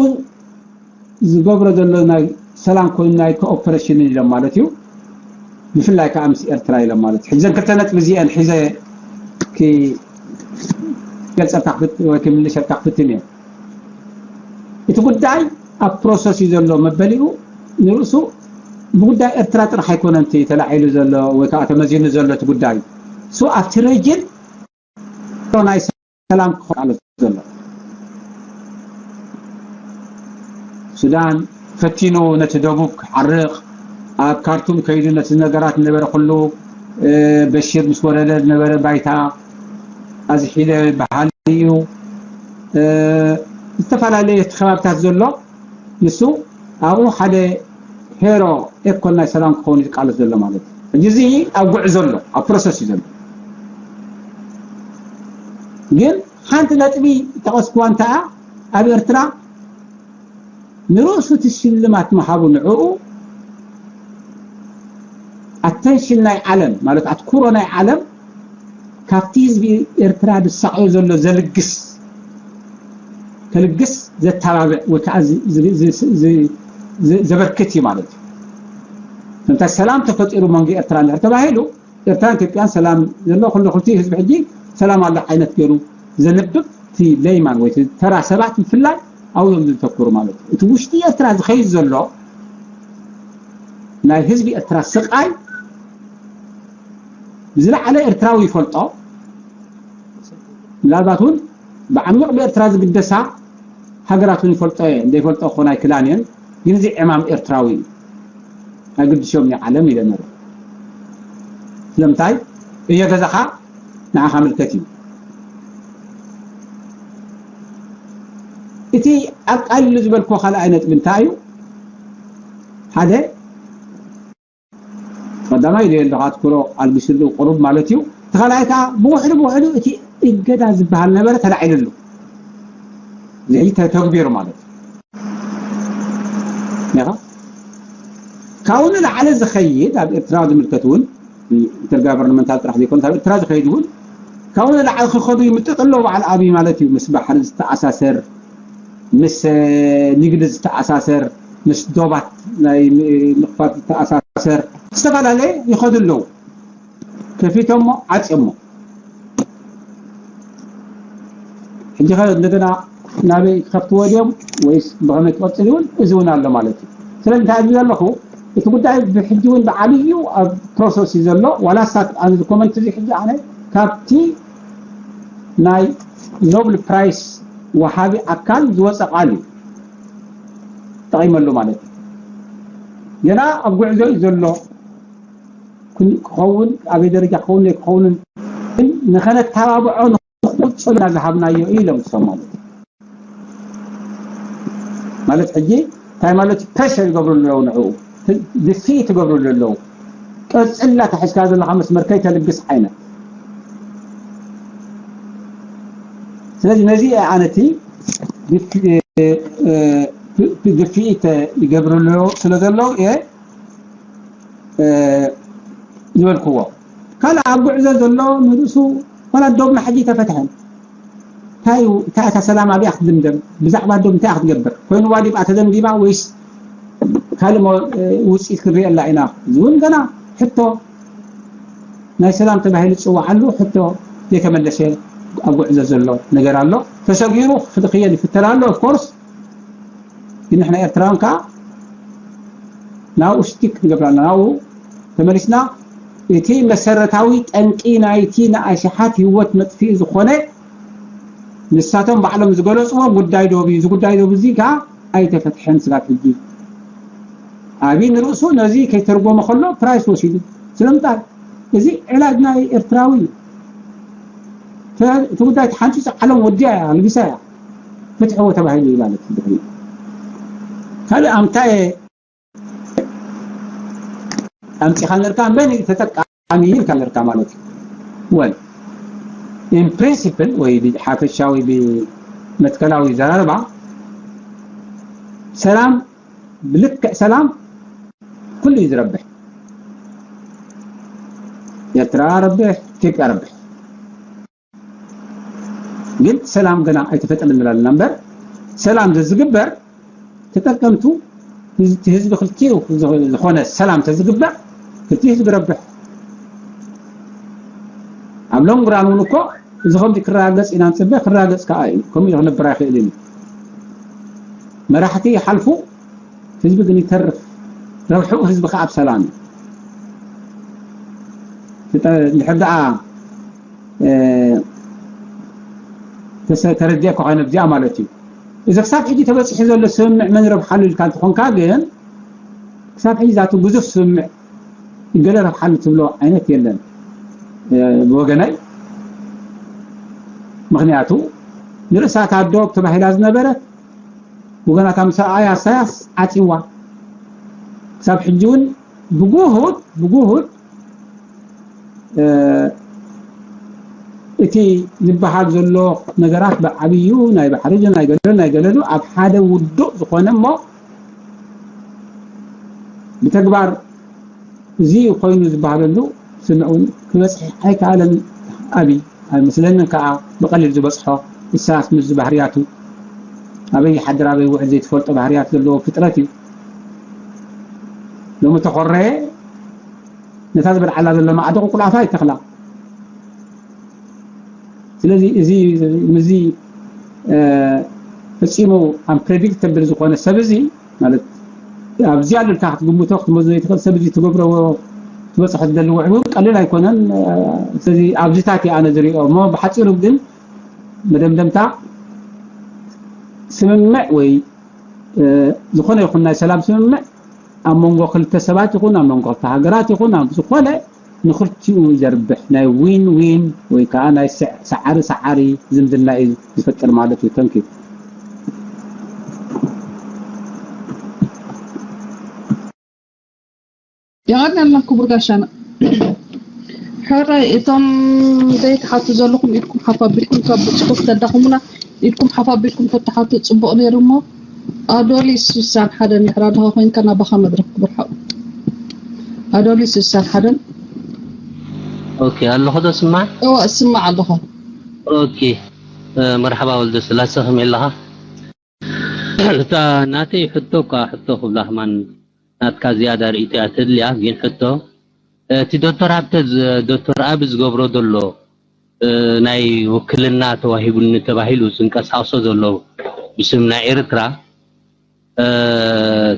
ዝገብሮ ዘሎ ናይ ሰላም ኮይኑ ናይ ኮኦፐሬሽን ኢሎም ማለት እዩ ብፍላይ ከዓ ምስ ኤርትራ ኢሎም ማለት እዩ ሕጂ ዘን ክልተ ነጥቢ እዚአን ሒዘ ክገልፀልካ ክፍት ወይ ክምልሸልካ ክፍትን እዮም እቲ ጉዳይ ኣብ ፕሮሰስ እዩ ዘሎ መበሊኡ ንርእሱ ብጉዳይ ኤርትራ ጥራሕ ኣይኮነን እቲ ተላዒሉ ዘሎ ወይ ከዓ ተመዚኑ ዘሎ እቲ ጉዳይ ሶ ኣብቲ ሬጅን ናይ ሰላም ክኾን ዘሎ ሱዳን ፈቲኑ ነቲ ደቡብ ክዓርቕ ኣብ ካርቱም ከይዱ ነቲ ነገራት ነበረ ኩሉ በሽር ምስ ወረደ ዝነበረ ባይታ ኣዝሒለ በሃሊ እዩ ዝተፈላለየ እቲ ከባብታት ዘሎ ንሱ ኣብኡ ሓደ ሄሮ ኤኮን ናይ ሰላም ክኸውን ዝቃለስ ዘሎ ማለት እዩ ሕጂ እዚ ኣብ ጉዕዞ ኣሎ ኣብ ፕሮሰስ እዩ ዘሎ ግን ሓንቲ ነጥቢ ጠቐስኩዋ እንተኣ ኣብ ኤርትራ ንርእሱ እቲ ሽልማት ምሃቡ ንዕኡ ኣተንሽን ናይ ዓለም ማለት ኣትኩሮ ናይ ዓለም ካብቲ ህዝቢ ኤርትራ ዝሳቐዮ ዘሎ ዘልግስ ከልግስ ዘተባብዕ ወይ ከዓ ዘበርክት እዩ ማለት እዩ። እንታይ ሰላም ተፈጢሩ መንጎ ኤርትራ እንድሕር ተባሂሉ ኤርትራን ኢትዮጵያን ሰላም ዘሎ ኩሉ ክልቲኡ ህዝቢ ሕጂ ሰላም ኣሎ ዓይነት ገይሩ ዘንብብ እቲ ለይማን ወይ ተራ ሰባት ብፍላይ ኣብኡ እዮም ዘተኩሩ ማለት እዩ። እቲ ውሽጢ ኤርትራ ዝኸይድ ዘሎ ናይ ህዝቢ ኤርትራ ስቓይ ብዝለዓለ ኤርትራዊ ይፈልጦ ምናልባት እውን ብዓሚቕ ብኤርትራ ዝግደሳ ሃገራት እውን ይፈልጦ እየ ዘይፈልጦ ክኾን ኣይክላን እየን ግን እዚ ዕማም ኤርትራዊ እዩ ኣይግድሾም እዩ ዓለም ኢለ ነረ ስለምንታይ እየ ገዛኻ ንዓኻ ምልከት እዩ እቲ ኣቃሊሉ ዝበልኮ ካልኣይ ነጥቢ እንታይ እዩ ሓደ ቀዳማይ ኢሉ ኣለኻ ኣትኩሮ ኣልጊስሉ ቁሩብ ማለት እዩ። እቲ ካልኣይ ከዓ ብውሕዱ ብውሕዱ እቲ እገዳ ዝበሃል ነበረ ተላዒልሉ። እዚ ሕጂ ተተግቢሩ ማለት እዩ። ኢኻ ካብኡ ንላዕሊ ዝኸይድ ኣብ ኤርትራ ዝምልከት እውን ኢንተርጋቨርንመንታል ጥራሕ ዘይኮነስ ኣብ ኤርትራ ዝኸይድ እውን ካብኡ ንላዕሊ ክኸዱ ይምጥጥ ኣለዉ። በዓል ኣብይ ማለት እዩ ምስ ባሕሪ ዝተኣሳሰር፣ ምስ ንግዲ ዝተኣሳሰር፣ ምስ ዶባት ናይ ምኽፋት ዝተኣሳሰር ዝተፈላለየ ይኸዱ ኣለዉ። ከፊቶሞ ዓፅዮሞ ሕጂ ኸ እንደገና ናበይ ክኸፍትዎ ድዮም ወይስ ብኸመይ ክቐፅል ይብል? እዚ እውን ኣሎ ማለት እዩ። ስለዚ እንታይ ኣብዚ ዘለኹ እቲ ጉዳይ ብሕጂ እውን ብዓብዩ ኣብ ፕሮሰስ እዩ ዘሎ። ዋላ ሳት ኣነ ኮመንት እዚ ሕጂ ኣነ ካብቲ ናይ ኖብል ፕራይስ ወሃቢ ኣካል ዝወፀ ቃል እዩ ጠቒመሉ ማለት እዩ። ገና ኣብ ጉዕዞ እዩ ዘሎ። ክኸውን ኣበይ ደረጃ ክኸውን ክኸውንን ንኸነተባብዖ ንክቕፅልና ዝሃብናዮ እዩ ኢሎም ዝሰማሉ ማለት ሕጂ እንታይ ማለት ፕሬሽር ይገብሩ ኣለዉ ንዕኡ ድፊ ትገብሩ ኣለዉ ቀፅላ ተሒዝካ ዘለካ መስመር ከይተልግስ ዓይነት ስለዚ ነዚ ኣነቲ ድፊ ይገብሩ ኣለዉ ስለ ዘለዉ እየ ዝበልክዎ ካልእ ኣብ ጉዕዞ ዘሎ ንርእሱ ዋላ ዶብና ሕጂ ተፈትሐን እንታይ እታ ሰላም ኣብያ ክትድምደም ብዛዕባ ዶብ እንታይ ክትገብር ኮይኑዋ ዲብ ኣተደምዲማ ወይስ ካልእ ውፅኢት ክንሪኤላ ኢና ዝውን ገና ሕቶ ናይ ሰላም ተባሂሉ ዝፅዋዓሉ ሕቶ ዘይተመለሰ ኣብ ጉዕዞ ዘሎ ነገር ኣሎ ተሰጊሩ ክኽየድ ይፍተን ኣሎ ኦፍኮርስ ግን ንሕና ኤርትራውያን ከዓ ናብኡ ስቲክ ክንገብር ኣለና ናብኡ ተመሊስና እቲ መሰረታዊ ጠንቂ ናይቲ ንኣሽሓት ህይወት መጥፍኢ ዝኾነ ንሳቶም ባዕሎም ዝገለፅዎ ጉዳይ ዶብ እዩ እዚ ጉዳይ ዶብ እዚ ከዓ ኣይተፈትሐን ስጋብ ሕጂ ኣብይ ንርእሱ ነዚ ከይተርጎመ ከሎ ፕራይስ ወሲዱ ስለምንታይ እዚ ዕላጅ ናይ ኤርትራዊ እዩ እቲ ጉዳይ ተሓንፂፁ ዓለም ወዲያ እያ ኣልጊሳ እያ ፍትሕዎ ተባሂሉ እዩ ማለት ድሕሪ ካልእ ኣምታይ ኣምፂኻ ነርካ መን እዩ ተጠቃሚ ኢልካ ነርካ ማለት እዩ ወል in principle ወይ ሓፈሻዊ ብመትከላዊ ዘራርባ ሰላም ብልክዕ ሰላም ኩሉ እዩ ዝረብሕ ኤርትራ ረብሕ ኢትዮጵያ ረብሕ ግን ሰላም ገና ኣይተፈጠረን ንላልና እምበር ሰላም ዘዝግበር ተጠቀምቱ ህዝቢ ክልቲኡ ዝኾነ ሰላም ተዝግበር ክልቲ ህዝቢ ረብሕ ኣብ ሎንግ ራን እውን እኮ እዚ ከምዚ ክረጋገፅ ኢና ንፅበ ክረጋገፅ ከዓ እዩ ከምኡ እዩ ክነብር ኣይክእል እዩ መራሕቲ ይሓልፉ ህዝቢ ግን ይተርፍ ረብሑ ህዝቢ ከዓ ኣብ ሰላም እዩ እንድሕር ደኣ ተረዲአ ኮኸነ ብዚኣ ማለት እዩ እዚ ክሳብ ሕጂ ተበፂሑ ዘሎ ስምምዕ መን ረብሓሉ ኢልካ እንትኾንካ ግን ክሳብ ሕጂ ዛቱ ግዙፍ ስምምዕ ገለ ረብሓሉ ትብሎ ዓይነት የለን ብወገነይ ምክንያቱ ንርእሳት ኣዶ ተባሂላ ዝነበረት ወገናታ ምስ ኣያ ኣሳያስ ዓፂዋ ክሳብ ሕጂ እውን ብጉሁድ ብጉሁድ እቲ ዝበሃል ዘሎ ነገራት ብዓብዩ ናይ ባሕሪ ናይ ገለ ናይ ገለሉ ኣብ ሓደ ውዱእ ዝኾነ እሞ ብተግባር እዚ ኮይኑ ዝበሃለሉ ስምዑ ክበፅሕ ኣይከኣለን ኣብይ ኣይመስለንን ከዓ ብቐሊል ዝበፅሖ እሳያስ ምስ ባህርያቱ ኣበይ ሓድር ኣበይ ውዕል ዘይትፈልጦ ባህርያት ዘለዎ ፍጥረት እዩ ሎሚ ተኾረየ ነታ ዝበልዓላ ዘሎ ማዕዶ ቁልዓታ ይተኽላ ስለዚ እዚ ምዚ ፈፂሙ ኣምፕሬዲክተብል ዝኾነ ሰብ እዚ ማለት ኣብዚ ኣለልካ ክትግምቶ ክትመዝኖ ይትኽእል ሰብ እዚ ትገብረዎ ትበፅሖ ዝደሊ ውዕል እውን ቀሊል ኣይኮነን ስለዚ ኣብዚታት ኣነ ዝሪኦ እሞ ብሓፂሩ ግን መደምደምታ ስምምዕ ወይ ዝኾነ ይኹን ናይ ሰላም ስምምዕ ኣብ መንጎ ክልተ ሰባት ይኹን ኣብ መንጎ ክልተ ሃገራት ይኹን ኣብ ዝኾነ ንኽልቲኡ ዘርብሕ ናይ ዊን ዊን ወይ ከዓ ናይ ሰዓሪ ሰዓሪ ዝምድና እዩ ዝፈጥር ማለት እዩ ተንኪ የቐንየልና ክቡር ጋሻና። ሕራይ እቶም ዘይትሓቱ ዘለኹም ኢድኩም ሓፍ ኣቢልኩም ካብ ብጽሑፍ ተዳኹሙና ኢድኩም ሓፍ ኣቢልኩም ተተሓቱ ጽቡቕ ነይሩ እሞ ኣዶሊስ ስሳን ሓደን ድሕር ኣለኻ ኮይንካ ናባኻ መድረኽ ክቡር ሓው ኣዶሊስ ስሳን ሓደን ኦኬ ኣለኹ ዶ ስማዕ እዋ እስማዕ ኣለኻ ኦኬ መርሓባ ወልደ ስላሴ ከመይ ኣለኻ እታ ናተይ ሕቶ እኳ ሕቶ ክብላ ከማን ናትካ ዝያዳ ርእይቶ እያ ተድልያ ግን ሕቶ እቲ ዶክተር ሃብተ ዶክተር ኣብ ዝገብሮ ዘሎ ናይ ውክልና ተዋሂቡኒ ተባሂሉ ዝንቀሳቀሶ ዘሎ ብስም ናይ ኤርትራ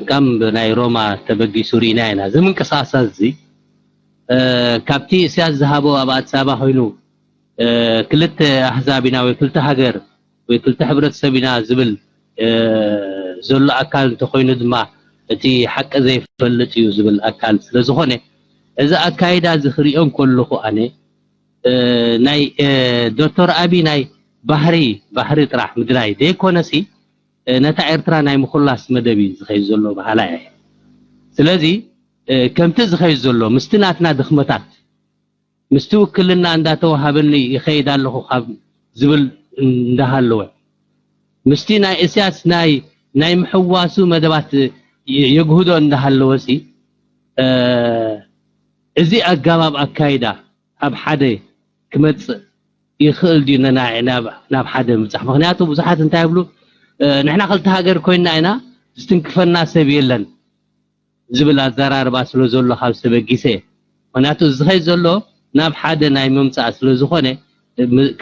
ከም ናይ ሮማ ተበጊሱ ርኢና ኢና እዚ ምንቅስቃሳት እዚ ካብቲ እስያስ ዝሃቦ ኣብ ኣዲስ ኣበባ ኮይኑ ክልተ ኣህዛብ ኢና ወይ ክልተ ሃገር ወይ ክልተ ሕብረተሰብ ኢና ዝብል ዘሎ ኣካል እንተኮይኑ ድማ እቲ ሓቂ ዘይፈልጥ እዩ ዝብል ኣካል ስለዝኮነ እዚ ኣካይዳ እዚ ክሪኦ እንከለኹ ኣነ ናይ ዶክተር ኣቢ ናይ ባህሪ ባህሪ ጥራሕ ምድላይ ዘይኮነሲ ነታ ኤርትራ ናይ ምኩላስ መደብ እዩ ዝኸይድ ዘሎ በሃላይ እየ ስለዚ ከምቲ ዝኸይድ ዘሎ ምስቲ ናትና ድኽመታት ምስቲ ውክልና እንዳተዋሃበኒ ይኸይድ ኣለኹ ካብ ዝብል እንዳሃለወ ምስቲ ናይ እስያስ ናይ ናይ ምሕዋሱ መደባት የግህዶ እንዳሃለወ ሲ እዚ ኣጋባብ ኣካይዳ ኣብ ሓደ ክመፅእ ይኽእል ድዩ ናብ ሓደ ምብፃሕ ምክንያቱ ብዙሓት እንታይ ይብሉ ንሕና ክልተ ሃገር ኮይንና ኢና ዝትንክፈና ሰብ የለን ዝብል ኣዘራርባ ስለ ዘሎ ካብ ዝተበጊሰ እየ ምክንያቱ ዝኸይ ዘሎ ናብ ሓደ ናይ ምምፃእ ስለ ዝኾነ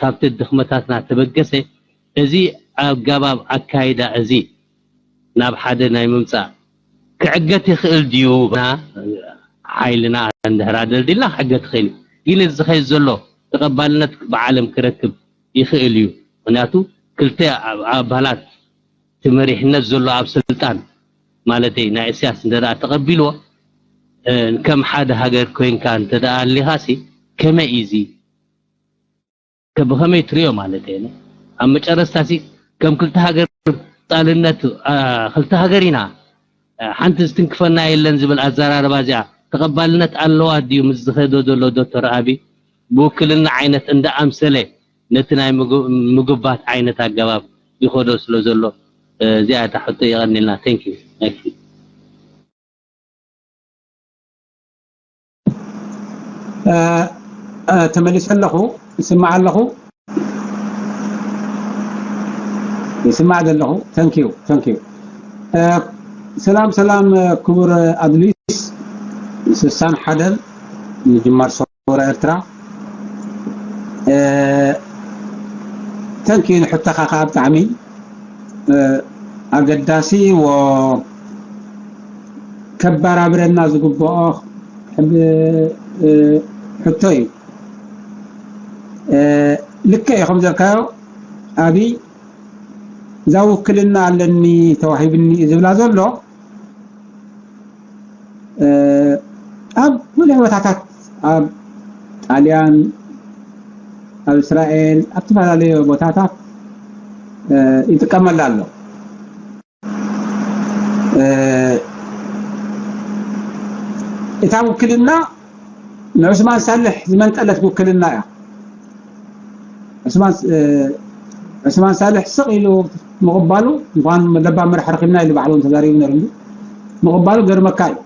ካብቲ ድኽመታትና ተበገሰ እዚ ኣገባብ ኣካይዳ እዚ ናብ ሓደ ናይ ምምፃእ ክዕገት ይኽእል ድዩ ሓይልና እንድሕር ኣደልዲልና ክዕገት ይኽእል እዩ ግን እዚ ዝኸይ ዘሎ ተቐባልነት ብዓለም ክረክብ ይኽእል እዩ ምክንያቱ ክልተ ኣባላት እቲ መሪሕነት ዘሎ ኣብ ስልጣን ማለተይ ናይ እስያስ እንተ ተቐቢልዎ ከም ሓደ ሃገር ኮይንካ እንተ ኣሊኻሲ ከመይ እዩ ብኸመይ ትሪኦ ማለት እየ ኣብ መጨረስታሲ ከም ክልተ ሃገር ጣልነት ክልተ ሃገር ኢና ሓንቲ ዝትንክፈና የለን ዝብል ኣዘራርባ እዚኣ ተቐባልነት ኣለዋ ድዩ ምስ ዝኸዶ ዘሎ ዶክተር ኣቢ ብውክልና ዓይነት እንዳ ኣምሰለ ነቲ ናይ ምጉባት ዓይነት ኣገባብ ይኸዶ ስለ ዘሎ እዚኣ እታ ሕቶ የቐኒልና thank you ተመሊሰ ኣለኹ ይስማዕ ኣለኹ ይስማዕ ዘለኹ thank you thank you ሰላም ሰላም ክቡር ኣድሊስ ስሳን ሓደን ምጅማር ሰውራ ኤርትራ thank you ንሕቶኻ ከዓ ብጣዕሚ ኣገዳሲ ወ ከበራብረና ዝግብኦ ሕቶ እዩ ልክዕ እዩ ከም ዘልካዮ ኣብይ እዛ ውክልና ኣለኒ ተዋሂብኒ እዩ ዝብላ ዘሎ ኣብ ብዙሕ ቦታታት ኣብ ጣልያን ኣብ እስራኤል ኣብ ዝተፈላለዩ ቦታታት ይጥቀመላ ኣሎ እታ ውክልና ንዑስማን ሳልሕ ዝመንጠለት ውክልና እያ ዑስማን ሳልሕ ስቕ ኢሉ ምቕባሉ እንኳን ለባም መራሕ ረኺብና ኢሉ ባዕሉ ተዛሪቡ ነሩ ምቕባሉ ገርመካ እዩ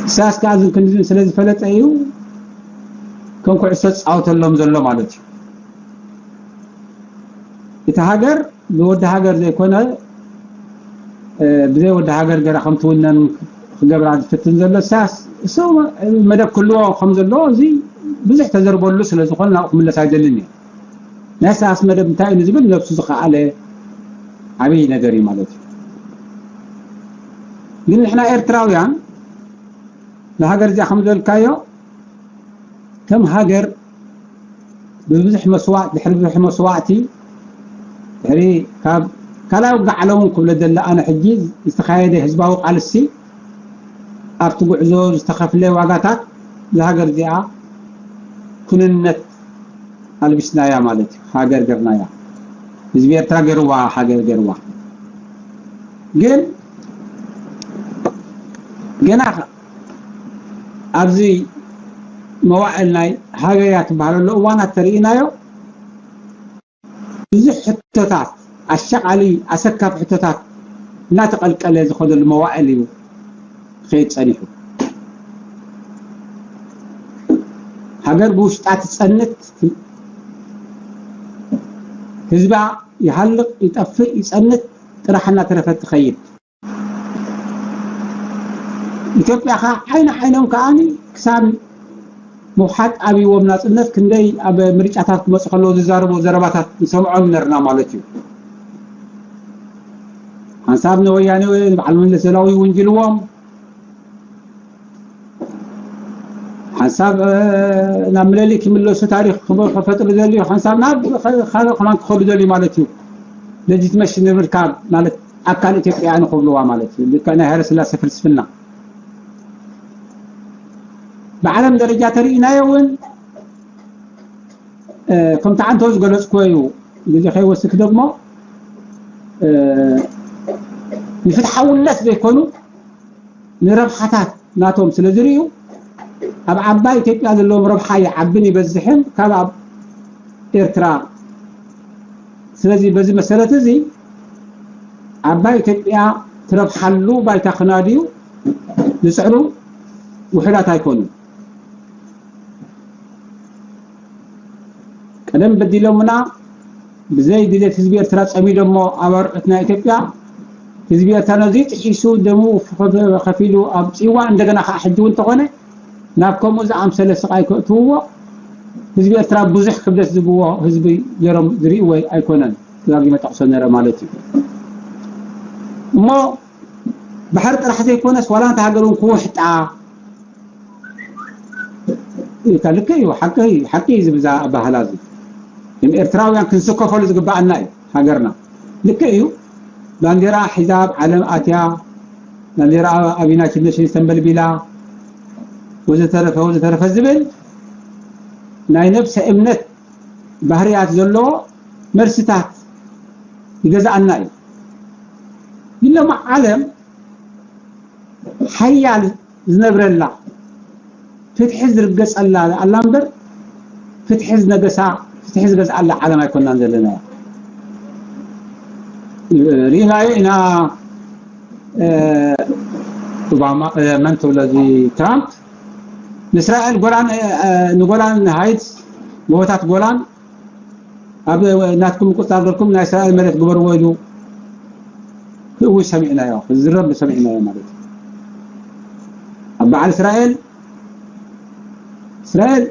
ኢሳያስ ከዓ ዝን ክንድን ስለ ዝፈለጠ እዩ ከም ኩዕሶ ዝፃወተሎም ዘሎ ማለት እዩ እቲ ሃገር ብወዲ ሃገር ዘይኮነ ብዘይ ወዲ ሃገር ገራ ከም ትውነን ክገብራ ዝፍትን ዘሎ ኢሳያስ እሱ መደብ ክልዎ ከም ዘለዎ እዚ ብዙሕ ተዘርበሉ ስለ ዝኾነ ናብኡ ክምለስ ኣይደልን እዩ ናይ ኢሳያስ መደብ እንታይ እዩ ዝብል ነብሱ ዝኸኣለ ዓብዪ ነገር እዩ ማለት እዩ ግን ንሕና ኤርትራውያን ንሃገር እዚኣ ከም ዝበልካዮ ከም ሃገር ብብዙሕ መስዋእቲ ድሕሪ ብዙሕ መስዋእቲ ድሕሪ ካብ ካልኣይ ውግእ ዓለምን ክብለ ዘለ ኣነ ሕጂ ዝተኻየደ ህዝባዊ ቃልሲ ኣብቲ ጉዕዞ ዝተኸፍለ ዋጋታት ዝሃገር እዚኣ ክኑንነት ኣልቢስናያ ማለት እዩ ሃገር ገርናያ ህዝቢ ኤርትራ ገርዋ ሃገር ገርዋ ግን ገና ኣብዚ መዋዕል ናይ ሃገርያ ትበሃለሉ እዋናት ተርእናዮ ብዙሕ ሕቶታት ኣሻቓሊ ኣሰካፍ ሕቶታት እናተቐልቀለ ዝኸደሉ መዋዕል እዩ ክኸይድ ጸኒሑ። ሃገር ብውሽጣ ትጸንት፣ ህዝባ ይሃልቕ ይጠፍእ ይጸንት ጥራሕ እናተረፈት ትኸይድ። ኢትዮጵያ ኸዓ ዓይኒ ዓይኖም ከዓኒ ክሳብ ምውሓጥ ኣብዎም ናጽነት ክንደይ ኣብ ምርጫታት ክመፁ ከለዉ ዝዛረቡ ዘረባታት ንሰምዖም ነርና ማለት እዩ። ሓንሳብ ንወያኔ በዓል መለስ ዜናዊ ይውንጅልዎም፣ ሓንሳብ ናብ ምለሊ ክምለሱ ታሪኽ ክፈጥሩ ዘልዩ ሓንሳብ ናብ ካልእ ከማን ክኸዱ ዘልዩ ማለት እዩ። ለጂትመሽን ንምርካብ ማለት ኣካል ኢትዮጵያ ንክብልዋ ማለት እዩ። ልክዕ ናይ ሃይለስላሴ ፍልስፍና ብዓለም ደረጃ ተርእናዮ እውን ከምቲ ዓንተው ዝገለፅኩዎ እዩ። ግዜ ከይወስክ ደግሞ ንፍትሓውነት ዘይኮኑ ንረብሓታት ናቶም ስለ ዝርእዩ ኣብ ዓባይ ኢትዮጵያ ዘለዎም ረብሓ ይዓብን ይበዝሕን ካብ ኣብ ኤርትራ። ስለዚ በዚ መሰረት እዚ ዓባይ ኢትዮጵያ ትረብሓሉ ባይታ ክናድዩ ዝፅዕሩ ውሑዳት ኣይኮኑን። ቀደም በዲሎምና ብዘይ ድሌት ህዝቢ ኤርትራ ጸሚዶሞ ኣባርዑት ናይ ኢትዮጵያ። ህዝቢ ኤርትራ ነዚ ጥሒሱ ደሙ ከፊሉ ኣብ ጽዋ እንደገና ከዓ ሕጂ እውን እንተኾነ ናብ ከምኡ ዝኣምሰለ ስቓይ ከእትውዎ ህዝቢ ኤርትራ ብዙሕ ክብደት ዝብዎ ህዝቢ ገሮም ዝርእዎ ኣይኮነን። ደጋጊመ ጠቕሶ ነረ ማለት እዩ። እሞ ባሕሪ ጥራሕ ዘይኮነስ ዋላ እንተ ሃገር እውን ክውሕጣ ኢልካ ልክዕ እዩ። ሓቂ እዩ፣ ሓቂ እዩ ዝብዛ ኣባህላ እዚ። ከም ኤርትራውያን ክንስከፈሉ ዝግባኣና እዩ ሃገርና። ልክዕ እዩ። ባንዴራ ሒዛ ኣብ ዓለም ኣትያ፣ ባንዴራ ኣብ ዩናይትድ ኔሽንስ ተንበልቢላ ወዘተረፈ ወዘተረፈ ዝብል ናይ ነብሰ እምነት ባህርያት ዘለዎ መልስታት ይገዛኣና እዩ። ይለማ ዓለም ሓያል ዝነብረላ ፍትሒ ዝርገጸላ ኣላ እምበር ፍትሒ ዝነገሳ ፍትሒ ዝገዝኣላ ዓለም ኣይኮናን ዘለና። ርኢናዮ ኢና። ኦባማ መን ትብሎ እዚ ትራምፕ ንእስራኤል ጎላን ንጎላን ሃይትስ ጎቦታት ጎላን ኣብ ናትኩም ምቁፅፃር ጌርኩም ናይ እስራኤል መሬት ግበርዎ ኢሉ ክእውጅ ሰሚዕናዮ፣ ክዝረብ ሰሚዕናዮ ማለት እዩ። ኣብ በዓል እስራኤል እስራኤል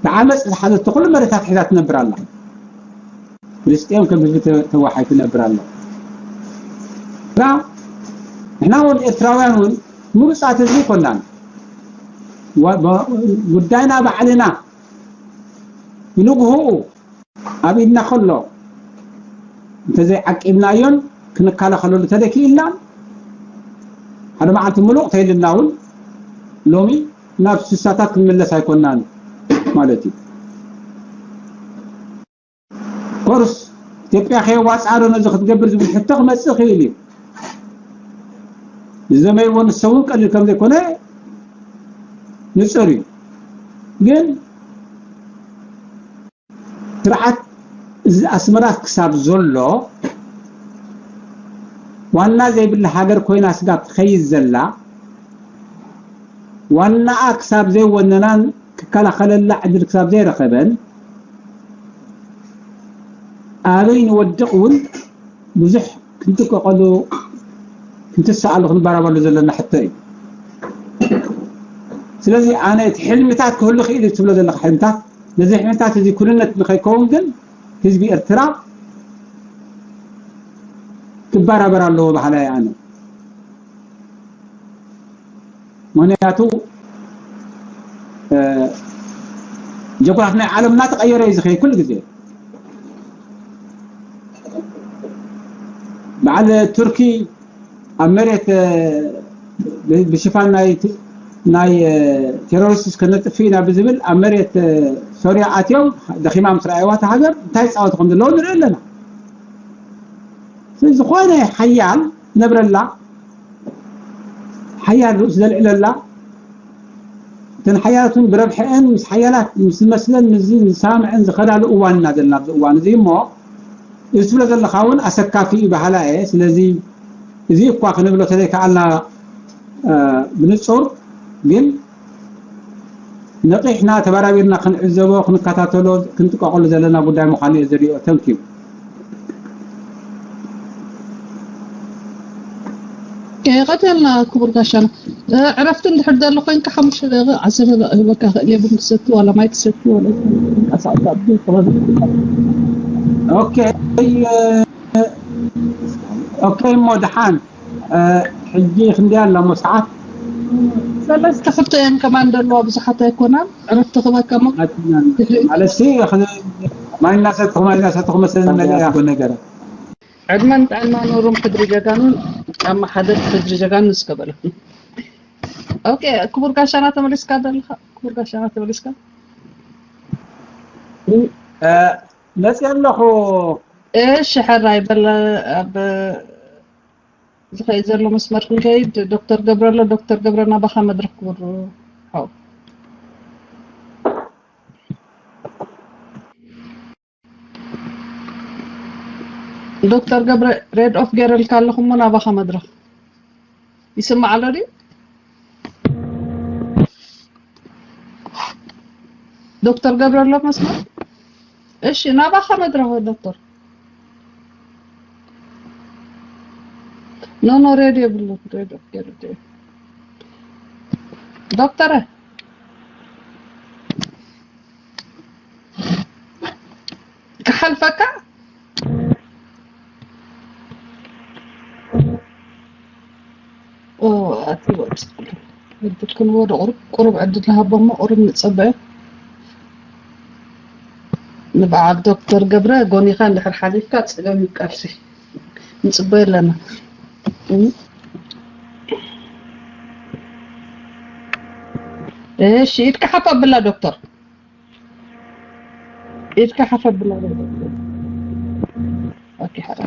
ብዓመፅ ዝሓዘቶ ኩሉ መሬታት ሒዛ ትነብር ኣላ። ፍልስጤም ከም ህዝቢ ተዋሓይ ትነብር ኣላ። እና ንሕና እውን ኤርትራውያን እውን ምሩፃት ህዝቢ ይኮናን። ጉዳይና ባዕልና ብንግህኡ ኣብ ኢድና ከሎ እንተዘይዓቂብናዮን ክንከላኸለሉ ተደኪኢልና ሓደ መዓልቲ ምሉቕ ተይልና እውን ሎሚ ናብ ስሳታት ክንምለስ ኣይኮናን ማለት እዩ። ኮርስ ኢትዮጵያ ከየዋፅኣ ዶ ነዚ ክትገብር ዝብል ሕቶ ክመፅእ ይኽእል እዩ። ዝዘመይዎ ንሰውን ቀሊል ከም ዘይኮነ ንፁር እዩ። ግን ስርዓት እዚ ኣስመራ ክሳብ ዘሎ ዋና ዘይብላ ሃገር ኮይና ስጋብ ትኸይድ ዘላ ዋናኣ ክሳብ ዘይወነናን ክከላኸለላ ዕድል ክሳብ ዘይረኸበን ኣበይ ንወድቕ እውን ብዙሕ ክንጥቀቐሉ ክንትሰኣሉ ክንበራበሉ ዘለና ሕቶ እዩ። ስለዚ ኣነ እቲ ሕልምታት ክህሉ ክእል እዩ ትብሎ ዘለካ ሕልምታት ነዚ ሕልምታት እዚ ኩንነት ንኸይከውን ግን ህዝቢ ኤርትራ ክበራበር ኣለዎ ባህላ ኣነ። ምክንያቱ ጀጉራፍ ናይ ዓለም እናተቀየረ እዩ ዝኸይድ ኩሉ ግዜ። በዓል ቱርኪ ኣብ መሬት ብሽፋን ናይ ናይ ቴሮሪስት ከነጥፍ ኢና ብዝብል ኣብ መሬት ሶርያ ኣትዮም ደኺማ ምስ ረኣይዋ እታ ሃገር እንታይ ይፃወቱ ከም ዘለዉ ንርኢ ኣለና። ዝኾነ ሓያል ነብረላ ሓያል ርእሱ ዘልዕለላ እተን ሓያላት እውን ብረብሐአን ምስ ሓያላት ምስ ዝመስለን ምስ ዝሰማምዐን ዝኸዳሉ እዋን ኢና ዘለና ኣብዚ እዋን እዚ እሞ፣ እዚ ትብሎ ዘለኻ እውን ኣሰካፊ እዩ በሃላ እየ። ስለዚ እዚ እኳ ክንብሎ ተዘይከኣልና፣ እ፣ ብንጹር ግን ነቒሕና ተበራቢርና ክንዕዘቦ፣ ክንከታተሎ፣ ክንጥቀቐሉ ዘለና ጉዳይ ምዃኑ እየ ዝሪኦ። ተንኪዩ። ቀተልና ክቡር ጋሻና። እ፣ ዕረፍቲ እንድሕር ዘሎ ኮይንካ ሓሙሽተ ደቂቕ ዓሰርተ ደቂቕ ክህበካ ክእል እየ። ቡን ክሰቲ ዋላ ማይ ክሰቲ ዋላ። ኦኬ። ኦኬ እሞ ደሓን፣ እ፣ ሕጂ ክንደይ ኣላ እሞ ሰዓት? ሰለስተ ክልተ እየን ከማን ዘለዋ፣ ብዙሓት ኣይኮናን። ዕረፍቲ ክህበካ እሞ ድሕሪ ማለት ሲ ማይ እናሰትኹ ማይ እናሰትኹ መሰለኒ ነገር ያጎ ነገር ዕድመን ጥዕና ኖሩም ሕድሪ ጀጋኑን ጫማ ሓደ ሕድሪ ጀጋኑን እስከ በለኩም። ኦኬ ክቡር ጋሻና ተመሊስካ ዘለኻ፣ ክቡር ጋሻና ተመሊስካ። መፅእ ኣለኹ። እሺ ሕራይ በለ። ኣብ ዝኸይድ ዘሎ መስመር ክንከይድ። ዶክተር ገብረ ኣሎ። ዶክተር ገብረ ናባኻ መድረክ ክቡር ሓው። ዶክተር ገብረ ሬድ ኦፍ ገይረልካ ኣለኹ እሞ ናባኻ መድረኽ ይስማዕ ኣሎ ድዩ? ዶክተር ገብረ ኣሎ መስመር? እሺ ናባኻ መድረኽ ዶክተር። ኖ ኖ ሬድ የብሉን። ሬድ ኦፍ ገይሩ ዶክተረ ክሓልፈካ። ኦ ኣቲ ወድ ዕድል ክንዎ ዶ ቁሩብ ቁሩብ ዕድል ንሃቦ እሞ ቁሩብ ንጸበዮ። ንበዓል ዶክተር ገብረ ጎኒኻ እንድሕር ሓሊፍካ ጸገም እዩ ቃልሲ። ንጽበዮ ኣለና። እሺ ኢድካ ሓፍ ኣብላ ዶክተር። ኢድካ ሓፍ ኣብላ። ኦኬ ሓራ።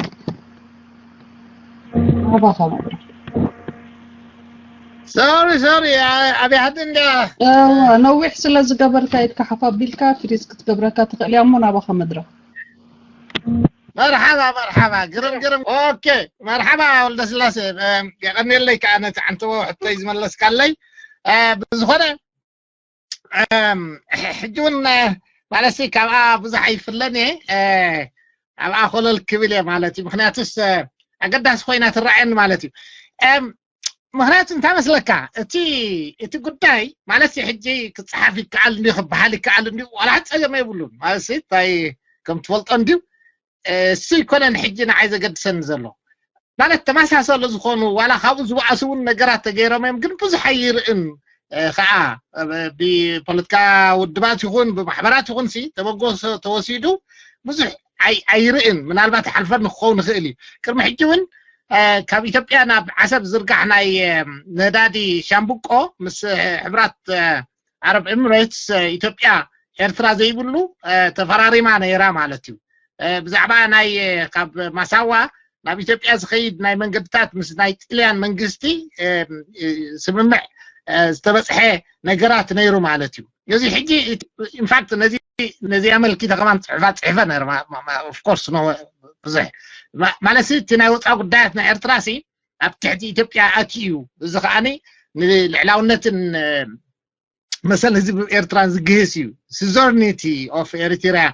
ኣባኻ መድረኽ። ሶሪ ሶሪ። ኣብይ ሓዲ እንዳ እዋ ነዊሕ ስለ ዝገበርካ ኢድካ ሓፍ ኣቢልካ ፍሪዝ ክትገብረካ ትኽእል እያ እሞ ናባኻ መድረኽ። መርሓባ መርሓባ። ግርም ግርም። ኦኬ መርሓባ ወልደስላሴ። የቐንየለይ ከዓ ነቲ ዓንተቦ ሕቶይ ዝመለስካለይ። ብዝኾነ ሕጂ እውን ማለትሲ ካብኣ ብዙሕ ኣይፍለን እየ። ኣብኣ ኮለል ክብል እየ ማለት እዩ። ምክንያቱስ ኣገዳሲ ኮይና ትረኣየኒ ማለት እዩ። ምክንያቱ እንታይ መስለካ፣ እቲ እቲ ጉዳይ ማለትሲ ሕጂ ክፀሓፍ ይከኣል እንዲ ክበሃል ይከኣል እንዲ ዋላ ጸገም የብሉን። ማለትሲ እንታይ ከም ትፈልጦ እንዲዩ እሱ ይኮነን ሕጂ ንዓይ ዘገድሰኒ ዘሎ። ማለት ተመሳሰሉ ዝኾኑ ዋላ ካብኡ ዝበኣሱ እውን ነገራት ተገይሮም እዮም፣ ግን ብዙሕ ኣይርእን። ከዓ ብፖለቲካ ውድባት ይኹን ብማሕበራት ይኹን ሲ ተበጎ ተወሲዱ ብዙሕ ኣይርእን። ምናልባት ሓልፈን ክኸውን ይኽእል እዩ። ቅድሚ ሕጂ እውን ካብ ኢትዮጵያ ናብ ዓሰብ ዝርጋሕ ናይ ነዳዲ ሻምብቆ ምስ ሕብራት ዓረብ ኤምሬትስ ኢትዮጵያ ኤርትራ ዘይብሉ ተፈራሪማ ነይራ ማለት እዩ። ብዛዕባ ናይ ካብ ማሳዋ ናብ ኢትዮጵያ ዝኸይድ ናይ መንገድታት ምስ ናይ ጥልያን መንግስቲ ስምምዕ ዝተበፅሐ ነገራት ነይሩ ማለት እዩ። እዚ ሕጂ ኢንፋክት ነዚ ነዚ ኣመልኪተ ከማን ፅሑፋት ፅሕፈ ነይረ። ኦፍኮርስ ብዙሕ ማለት እቲ ናይ ወፃ ጉዳያት ናይ ኤርትራ ሲ ኣብ ትሕቲ ኢትዮጵያ ኣትዩ እዩ። እዚ ከዓኒ ንልዕላውነትን መሰል ህዝቢ ኤርትራን ዝግህስ እዩ። Sovereignty of Eritrea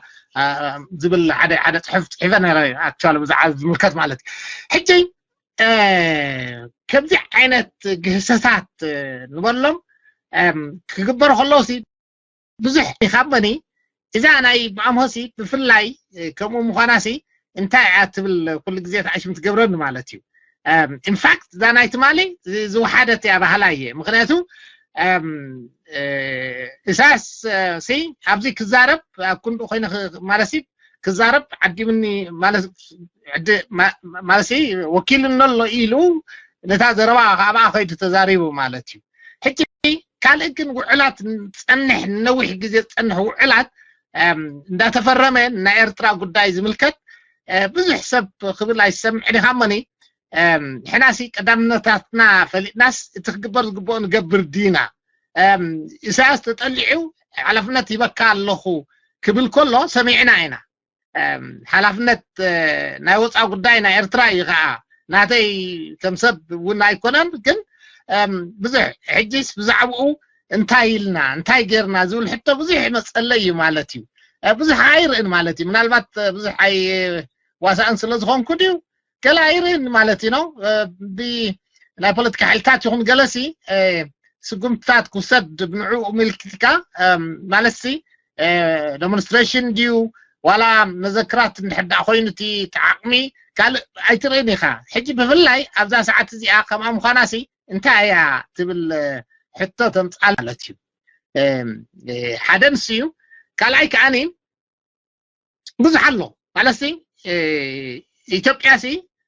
ዝብል ሓደ ሓደ ፅሑፍ ፅሒፈ ነረ። ኣክቹዋሊ ብዛዕባ ዝምልከት ማለት እዩ። ሕጂ ከምዚ ዓይነት ግህሰታት ንበሎም ክግበር ከሎ ሲ ብዙሕ ይካበኒ እዛ ናይ ብኣምሆሲ ብፍላይ ከምኡ ምዃናሲ እንታይ እያ ትብል ኩሉ ግዜ ተኣሽም ትገብረኒ ማለት እዩ። ኢንፋክት እዛ ናይ ትማሊ ዝወሓደት እያ ባህላ እየ። ምክንያቱ እሳያስ ሲ ኣብዚ ክዛረብ ኣብ ክንዱ ኮይነ ማለሲ ክዛረብ ዓዲምኒ ማለሲ ወኪል እነሎ ኢሉ ነታ ዘረባ ካብኣ ከይዱ ተዛሪቡ ማለት እዩ። ሕጂ ካልእ ግን ውዕላት ጸንሕ ነዊሕ ግዜ ዝጸንሕ ውዕላት እንዳተፈረመ ናይ ኤርትራ ጉዳይ ዝምልከት ብዙሕ ሰብ ክብል ኣይሰምዕን ኢኻ እሞኒ። ንሕናሲ ቀዳምነታትና ፈሊጥናስ እቲ ክግበር ዝግብኦ ንገብር ዲና? እም፣ ኢሳያስ ተጠሊዑ ሓላፍነት ይበካ ኣለኹ ክብል ከሎ ሰሚዕና ኢና። እም፣ ሓላፍነት፣ እ፣ ናይ ወፃኢ ጉዳይ ናይ ኤርትራ እዩ ከዓ፣ ናተይ ከም ሰብ እውን ኣይኮነን። ግን እም፣ ብዙሕ ሕጂስ ብዛዕባኡ እንታይ ኢልና እንታይ ጌርና ዝብል ሕቶ ብዙሕ ይመፀለይ እዩ ማለት እዩ። እ፣ ብዙሕ ኣይርእን ማለት እዩ። ምናልባት፣ እ፣ ብዙሕ ኣይ ዋሳእን ስለ ዝኾንኩ ድዩ ገለ ኣይርእን ማለት እዩ ነው። እ፣ ብ-፣ ናይ ፖለቲካ ሓይልታት ይኹን ገለሲ፣ እ፣ ስጉምትታት ክውሰድ ብንዕኡ ምልክትካ፣ እም፣ ማለትሲ፣ እ፣ ዴሞንስትሬሽን ድዩ ዋላ መዘክራት እንድሕር ደኣ ኮይኑ እቲ፣ እቲ ዓቕሚ ካልእ ኣይትርእን ኢኻ። ሕጂ ብፍላይ ኣብዛ ሰዓት እዚኣ ከምኣ ምዃናሲ እንታይ እያ ትብል፣ እ፣ ሕቶ ተምጻል ማለት እዩ። እም፣ እ፣ ሓደ ንሱ እዩ። ካልኣይ ከኣኒ ብዙሕ ኣሎ ማለትሲ፣ እ፣ ኢትዮጵያሲ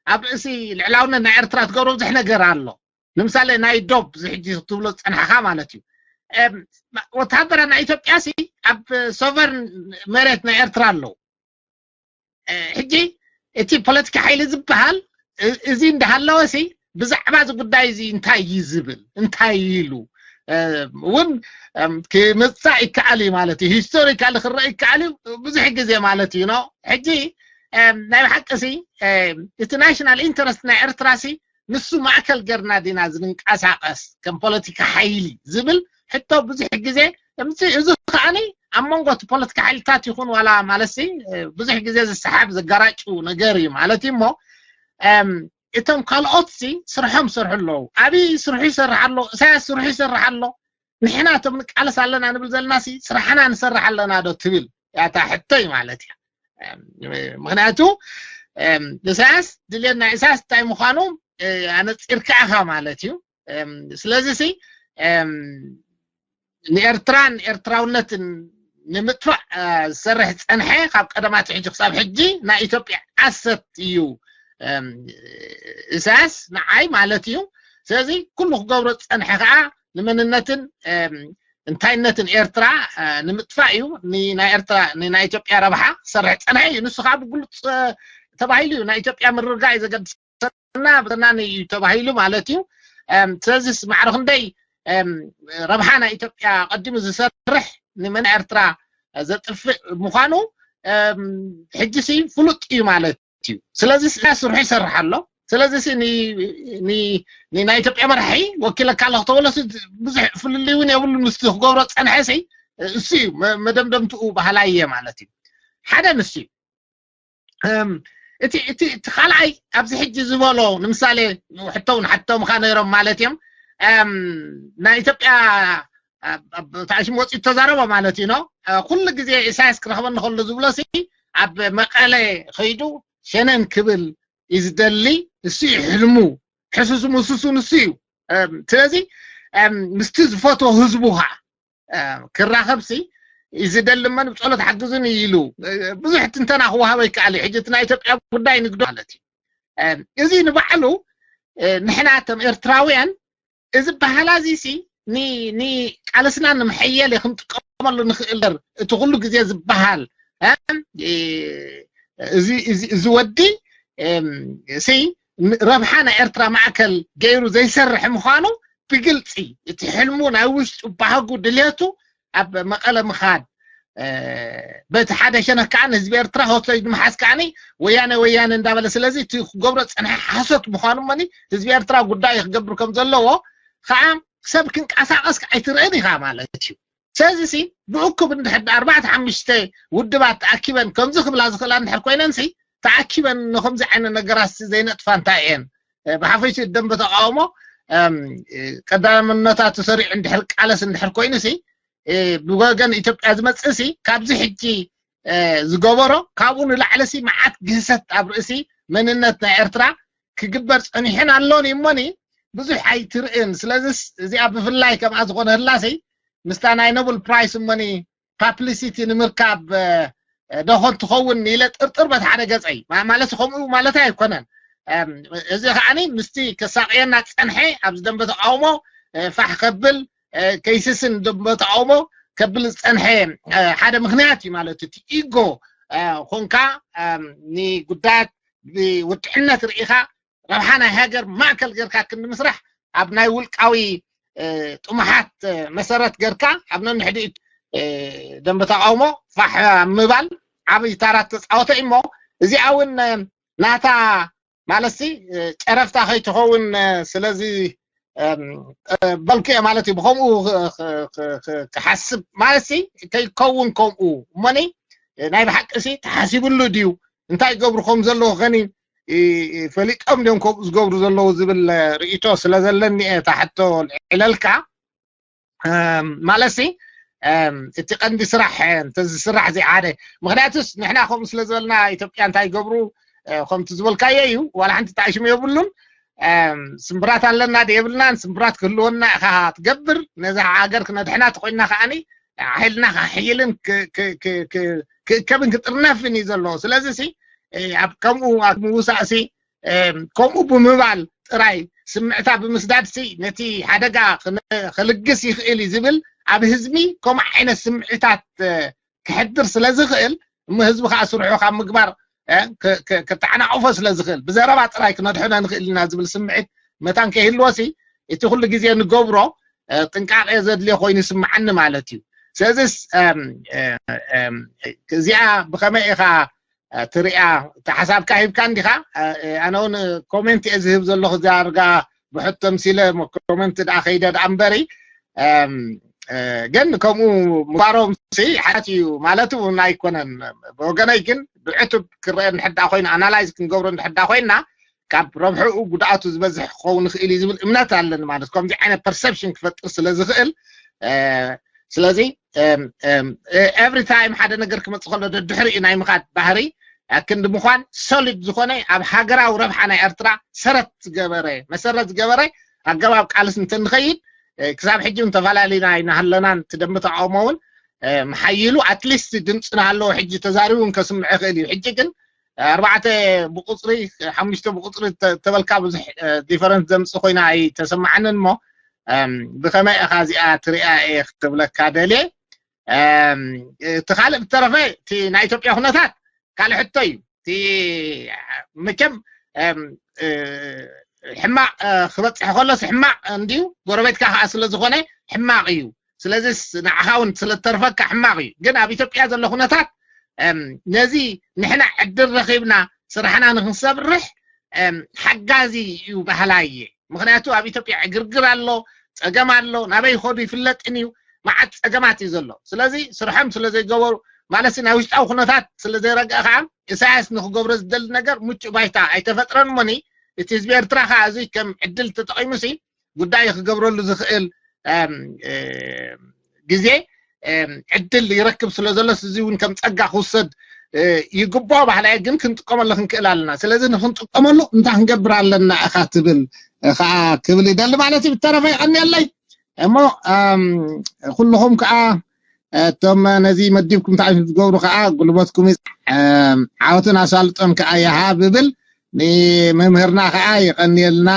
ኣብ ርእሲ ልዕላውነት ናይ ኤርትራ ትገብሮ ብዙሕ ነገር ኣሎ። ንምሳሌ ናይ ዶብ እዚ ሕጂ ክትብሎ ዝጸናሕኻ ማለት እዩ። እም፣ ወታደራት ናይ ኢትዮጵያሲ ኣብ ሶቨርን መሬት ናይ ኤርትራ ኣለዉ። እ፣ ሕጂ እቲ ፖለቲካ ሓይሊ ዝበሃል፣ እ-፣ እዚ እንዳሃለወሲ ብዛዕባ እዚ ጉዳይ እዚ እንታይ እዩ ዝብል፣ እንታይ ኢሉ፣ እ፣ እውን፣ እም፣ ክምጻእ ይከኣል እዩ ማለት እዩ። ሂስቶሪካሊ ክረአ ይከኣል እዩ ብዙሕ ግዜ ማለት እዩ። ኖ፣ ሕጂ፣ እም፣ ናይ ብሓቂ ሲ፣ እም፣ እቲ ናሽናል ኢንተረስት ናይ ኤርትራ ሲ ንሱ ማእከል ገርና ዲና ዝንቀሳቐስ ከም ፖለቲካ ሓይሊ ዝብል ሕቶ ብዙሕ ግዜ፣ እምሲ፣ እዚ ከኣኒ ኣብ መንጎ እቲ ፖለቲካ ሓይልታት ይኹን ዋላ ማለትሲ፣ እ፣ ብዙሕ ግዜ ዝሰሓብ ዘጋራጩ ነገር እዩ ማለት እዩ። እሞ፣ እም፣ እቶም ካልኦትሲ ስርሖም ሰርሑ ኣለዉ። ኣብይ ስርሑ ይሰርሕ ኣሎ፣ ኢሳያስ ስርሑ ይሰርሕ ኣሎ። ንሕና እቶም ንቃለስ ኣለና ንብል ዘለናሲ ስራሕና ንሰርሕ ኣለና ዶ ትብል ያታ ሕቶይ ማለት እያ። እም፣ ምኽንያቱ፣ እም፣ ኢሳያስ ድልየት ናይ ኢሳያስ እንታይ ምዃኑ፣ እ፣ ኣነጺርካ ኢኻ ማለት እዩ። እም፣ ስለዚ ሲ፣ እም፣ ንኤርትራን ኤርትራውነትን ንምጥፋእ፣ እ፣ ዝሰርሕ ዝጸንሐ ካብ ቀደማት ሕጂ ክሳብ ሕጂ ናይ ኢትዮጵያ ኣሰት እዩ፣ እም፣ ኢሳያስ ንዓይ ማለት እዩ። ስለዚ ኩሉ ክገብሮ ዝጸንሐ ከኣ ንመንነትን፣ እም፣ እንታይነትን ኤርትራ፣ እ፣ ንምጥፋእ እዩ። ን-፣ ናይ ኤርትራ፣ ን-፣ ናይ ኢትዮጵያ ረብሓ ክሰርሕ ዝጸንሐ እዩ። ንሱ ከኣ ብግሉጽ፣ እ፣ ተባሂሉ እዩ። ናይ ኢትዮጵያ ምርግጋእ እዩ ዘገድስ እና ብተናኒ እዩ ተባሂሉ ማለት እዩ። እም፣ ስለዚስ ማዕረ ክንደይ፣ እም፣ ረብሓ ናይ ኢትዮጵያ ቀዲሙ ዝሰርሕ ንመን ኤርትራ ዘጥፍእ ምዃኑ፣ እም፣ ሕጂሲ ፍሉጥ እዩ ማለት እዩ። ስለዚስ ስርሑ ይሰርሕ ኣሎ። ስለዚሲ ኒ-፣ ኒ-፣ ኒ-፣ ናይ ኢትዮጵያ መራሒ ወኪለካ ኣለኹ ተበለሲ ብዙሕ ፍልልይ እውን የብሉ። ምስቲ ክገብሮ ዝጸንሐሲ እሱ እዩ መ-፣ መደምደምትኡ ባህላየ ማለት እዩ። ሓደ ንሱ እዩ። እም፣ እቲ፣ እቲ፣ እቲ ካልኣይ ኣብዚ ሕጂ ዝበሎ ንምሳሌ ሕቶ እውን ሓቶምኻ ነይሮም ማለት እዮም። እም፣ ናይ ኢትዮጵያ ኣብ፣ ኣብ ታሽም ወፂኡ ተዛረቦ ማለት እዩ። ኖ፣ እ፣ ኩሉ ግዜ ኢሳያስ ክረኽበኒ ከሎ ዝብሎ ሲ ኣብ መቐለ ከይዱ ሸነን ክብል እዩ ዝደሊ። እሱ እዩ ሕልሙ፣ ሕሱሱ ምስሱ ንሱ እዩ። እም፣ ስለዚ፣ እም፣ ምስቲ ዝፈትዎ ህዝቡ ከዓ እ፣ ክራኸብሲ እዩ ዝደሊ እሞ ብጸሎት ሓግዙኒ ኢሉ፣ እ፣ ብዙሕ ትንተና ክወሃቦ ይከኣል እዩ። ሕጂ እቲ ናይ ኢትዮጵያ ጉዳይ ንግዶ ማለት እዩ። እ፣ እዚ ንባዕሉ፣ እ፣ ንሕና ከም ኤርትራውያን እዚ ባህላ እዚሲ ኒ-፣ ንቃልስና ንመሐየሊ ክንጥቀመሉ ንኽእል እምበር እቲ ኩሉ ግዜ ዝበሃል፣ እ፣ እዚ፣ እዚ፣ እዚ ወዲ፣ እም፣ ሲ ን-፣ ረብሓ ናይ ኤርትራ ማእከል ገይሩ ዘይሰርሕ ምዃኑ ብግልጺ፣ እቲ ሕልሙ ናይ ውሽጡ ባህጉ ድልየቱ ኣብ መቐለ ምኻድ፣ እ፣ በቲ ሓደ ሸነኽ ከኣ ንህዝቢ ኤርትራ ሆስቴጅ ንምሓዝ ከኣኒ ወያነ ወያነ እንዳበለ፣ ስለዚ እቲ ክገብሮ ዝጸንሐ ሓሶት ምዃኑ እሞኒ ህዝቢ ኤርትራ ጉዳይ ክገብር ከም ዘለዎ ከኣ ሰብ ክንቀሳቐስ ኣይትርእን ኢኻ ማለት እዩ። ስለዚሲ ብእኩብ እንድሕር ኣርባዕተ ሓሙሽተ ውድባት ተኣኪበን ከምዚ ክብላ ዝኽእላ እንድሕር ኮይነንሲ ተኣኪበን ንከምዚ ዓይነት ነገራት ዘይነጥፋ እንታይ እየን? እ፣ ብሓፈሽኡ ደንበ ተቃውሞ፣ እም፣ እ፣ ቀዳምነታ ተሰሪዑ እንድሕር ቃለስ እንድሕር ኮይኑሲ፣ እ፣ ብወገን ኢትዮጵያ ዝመጽእሲ ካብዚ ሕጂ፣ እ፣ ዝገበሮ ካብኡ ንላዕሊሲ መዓት ግህሰት ኣብ ርእሲ መንነት ናይ ኤርትራ ክግበር ጸኒሑን ኣሎን እዩ እሞኒ ብዙሕ ኣይትርእን። ስለዚስ እዚኣ ብፍላይ ከምኣ ዝኾነ ህላሲ ምስታ ናይ ኖብል ፕራይስ እሞኒ ፓብሊሲቲ ንምርካብ፣ እ፣ ዶ ኾን ትኸውን ኢለ ጥርጥር በቲ ሓደ ገጸይ። ማ-፣ ማለት ከምኡ ማለት ኣይኮነን። እም፣ እዚ ከዓኒ ምስቲ ከሳቕየና ጸንሐ ኣብዚ ደንበ ተቃውሞ፣ እ፣ ፋሕ ከብል፣ እ፣ ከይስስን ደንበ ተቃውሞ ከብል ዝጸንሐ፣ እ፣ ሓደ ምኽንያት እዩ ማለት እዩ። እቲ ኢጎ፣ እ፣ ኾንካ፣ እም፣ ንጉዳያት ብውድዕነት ርኢኻ ረብሓ ናይ ሃገር ማእከል ጌርካ ክንዲ ምስራሕ ኣብ ናይ ውልቃዊ፣ ጥሙሓት መሰረት ገርካ ኣብ ነንሕድኡ ደንበ ተቃውሞ ፋሕ ምባል ዓብይ ታራ ተፃወተ እሞ እዚኣ እውን ናታ ማለት ጨረፍታ ከይትኸውን ስለዚ በልኩ እየ ማለት እዩ። ብከምኡ ክሓስብ ማለት ከይከውን ከምኡ እሞኒ ናይ ብሓቂ ሲ ተሓሲብሉ ድዩ እንታይ ይገብሩ ከም ዘለዉ ከኒ ፈሊጦም ድዮም ከምኡ ዝገብሩ ዘለዉ ዝብል ርእይቶ ስለ ዘለኒ እየ እታ ሕቶ ልዕለልካ። ማለት ሲ እቲ ቀንዲ ስራሕ እንተዝስራሕ ዘይዓደ ምክንያቱስ ንሕና ከምኡ ስለ ዝበልና ኢትዮጵያ እንታይ ይገብሩ ከምቲ ዝበልካዮ እዩ። ዋላ ሓንቲ ተኣሽሙ የብሉን። ስምብራት ኣለና ዶ የብልናን? ስምብራት ክህልወና ኢኻ ትገብር። ነዛ ሃገር ክነድሕና ተኮይንና ከዓኒ ሓይልና ከሕይልን ክእከብን ክጥርነፍን እዩ ዘለዎ። ስለዚ ሲ ኣብ ከምኡ ኣብ ምውሳእ ሲ ከምኡ ብምባል ጥራይ ስምዕታ ብምስዳድ ሲ ነቲ ሓደጋ ክልግስ ይኽእል እዩ ዝብል ኣብ ህዝቢ ከምኡ ዓይነት ስምዒታት ክሕድር ስለ ዝኽእል እሞ ህዝቢ ከዓ ስርሑ ካብ ምግባር ከተዓናቕፎ ስለ ዝኽእል ብዘረባ ጥራይ ክነድሕኖ ንኽእል ኢና ዝብል ስምዒት መታን ከይህልዎ ሲ እቲ ኩሉ ግዜ ንገብሮ ጥንቃቄ ዘድልዮ ኮይኑ ይስምዓኒ ማለት እዩ። ስለዚስ እዚኣ ብኸመይ ኢኻ ትሪኣ? እቲ ሓሳብካ ሂብካ እንዲኻ? ኣነ እውን ኮሜንት እየ ዝህብ ዘለኹ እዛ ርጋ ብሕቶ ተምሲለ ኮሜንት ደኣ ከይደ ደኣ እምበሪ ግን ከምኡ ምግባሮም ሲ ሓጢኣት እዩ ማለት እውን ኣይኮነን። ብወገነይ ግን ብዕቱብ ክረአ እንድሕር ደኣ ኮይኑ ኣናላይዝ ክንገብሮ እንድሕር ደኣ ኮይንና ካብ ረብሕኡ ጉድኣቱ ዝበዝሕ ክኸውን ይኽእል እዩ ዝብል እምነት ኣለኒ። ማለት ከምዚ ዓይነት ፐርሰፕሽን ክፈጥር ስለ ዝኽእል ስለዚ ኤቭሪ ታይም ሓደ ነገር ክመፅእ ከሎ ደድሕሪኡ ናይ ምኻድ ባህሪ ክንዲ ምዃን ሶሊድ ዝኾነ ኣብ ሃገራዊ ረብሓ ናይ ኤርትራ ሰረት ዝገበረ መሰረት ዝገበረ ኣገባብ ቃልሲ እንትንኸይድ ክሳብ ሕጂ እውን ተፈላለዩና ኣይናሃለናን ትደምቢ ተቃውሞ እውን ሓይሉ ኣትሊስት ድምፂ ናሃለዎ ሕጂ ተዛሪቡ እውን ከስምዕ ይኽእል እዩ። ሕጂ ግን ኣርባዕተ ብቁፅሪ ሓሙሽተ ብቁፅሪ ተበልካ ብዙሕ ዲፈረንስ ዘምፅእ ኮይና ኣይተሰማዓንን እሞ ብኸመይ ኢኻ እዚኣ ትሪኣ እየ ክትብለካ ደልየ። እቲ ካልእ ብተረፈ እቲ ናይ ኢትዮጵያ ኩነታት ካልእ ሕቶ እዩ። እቲ መቸም ሕማቕ ክበፅሕ ከሎስ ሕማቕ እንድዩ ጎረቤትካ ከዓ ስለ ዝኾነ ሕማቕ እዩ። ስለዚስ ንዓኻ እውን ስለ እተርፈካ ሕማቕ እዩ። ግን ኣብ ኢትዮጵያ ዘሎ ኩነታት ነዚ ንሕና ዕድል ረኺብና ስራሕና ንክንሰብርሕ ሓጋዚ እዩ ባህላይ እየ። ምክንያቱ ኣብ ኢትዮጵያ ዕግርግር ኣሎ፣ ፀገም ኣሎ፣ ናበይ ይኸዱ ይፍለጥን እዩ፣ መዓት ፀገማት እዩ ዘሎ። ስለዚ ስርሖም ስለ ዘይገበሩ ማለት ናይ ውሽጣዊ ኩነታት ስለ ዘይረግአ ከዓ ኢሳያስ ንክገብሮ ዝደሊ ነገር ምቹእ ባይታ ኣይተፈጥረን እሞኒ እቲ ህዝቢ ኤርትራ ከዓ እዚ ከም ዕድል ተጠቂሙሲ ጉዳይ ክገብረሉ ዝኽእል ግዜ ዕድል ይረክብ ስለ ዘሎስ እዚ እውን ከም ፀጋ ክውሰድ ይግባኦ ባህላየ ግን ክንጥቀመሉ ክንክእል ኣለና። ስለዚ ንክንጥቀመሉ እንታይ ክንገብር ኣለና ኢኻ ትብል ከዓ ክብል ይደሊ ማለት እዩ። ብተረፈ ይቐንየለይ እሞ ኩልኹም ከዓ እቶም ነዚ መዲብኩም ታዕፊ ትገብሩ ከዓ ጉልበትኩም ዓወትን ኣሳልጦን ከዓ ይሃብ እብል። ንመምህርና ከዓ ይቐንየልና።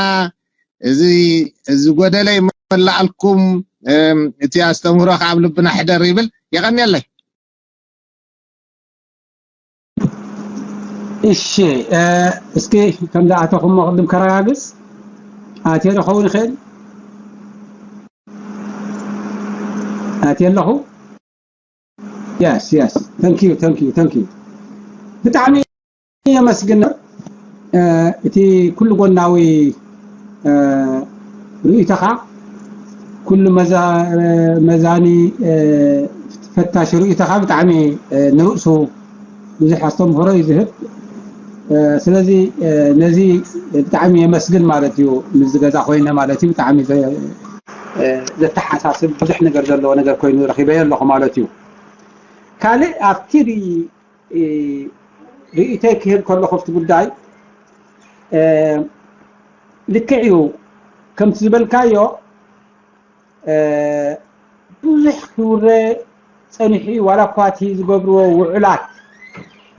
እዚ ዝጎደለ ይመላኣልኩም፣ እቲ ኣስተምህሮ ከዓ ኣብ ልብና ሕደር ይብል። የቐንየለይ። እሺ፣ እስኪ ከም ዝኣተኹሞ ቅድም ከረጋግፅ። ኣትየ ዶ ኸውን ይኽእል? ኣትየ ኣለኹ? Yes, yes. Thank you, thank you, thank you. ብጣዕሚ የመስግን። እቲ ኩሉ ጎናዊ ርእይቶኻ፣ ኩሉ መዛኒ ፈታሽ ርእይቶኻ ብጣዕሚ ንርእሱ ብዙሕ ኣስተምህሮ እዩ ዝህብ። ስለዚ ነዚ ብጣዕሚ የመስግን ማለት እዩ። ምስዚ ገዛ ኮይነ ማለት እዩ ብጣዕሚ ዘተሓሳስብ ብዙሕ ነገር ዘለዎ ነገር ኮይኑ ረኺበዮ ኣለኹ ማለት እዩ። ካልእ ኣብቲ ርእይተይ ክህብ ከለኹ ኣብቲ ጉዳይ ልክዕ እዩ ከምቲ ዝበልካዮ ብዙሕ ክውረ ፀኒሑ እዩ። ዋላ እኳ እቲ ዝገብርዎ ውዕላት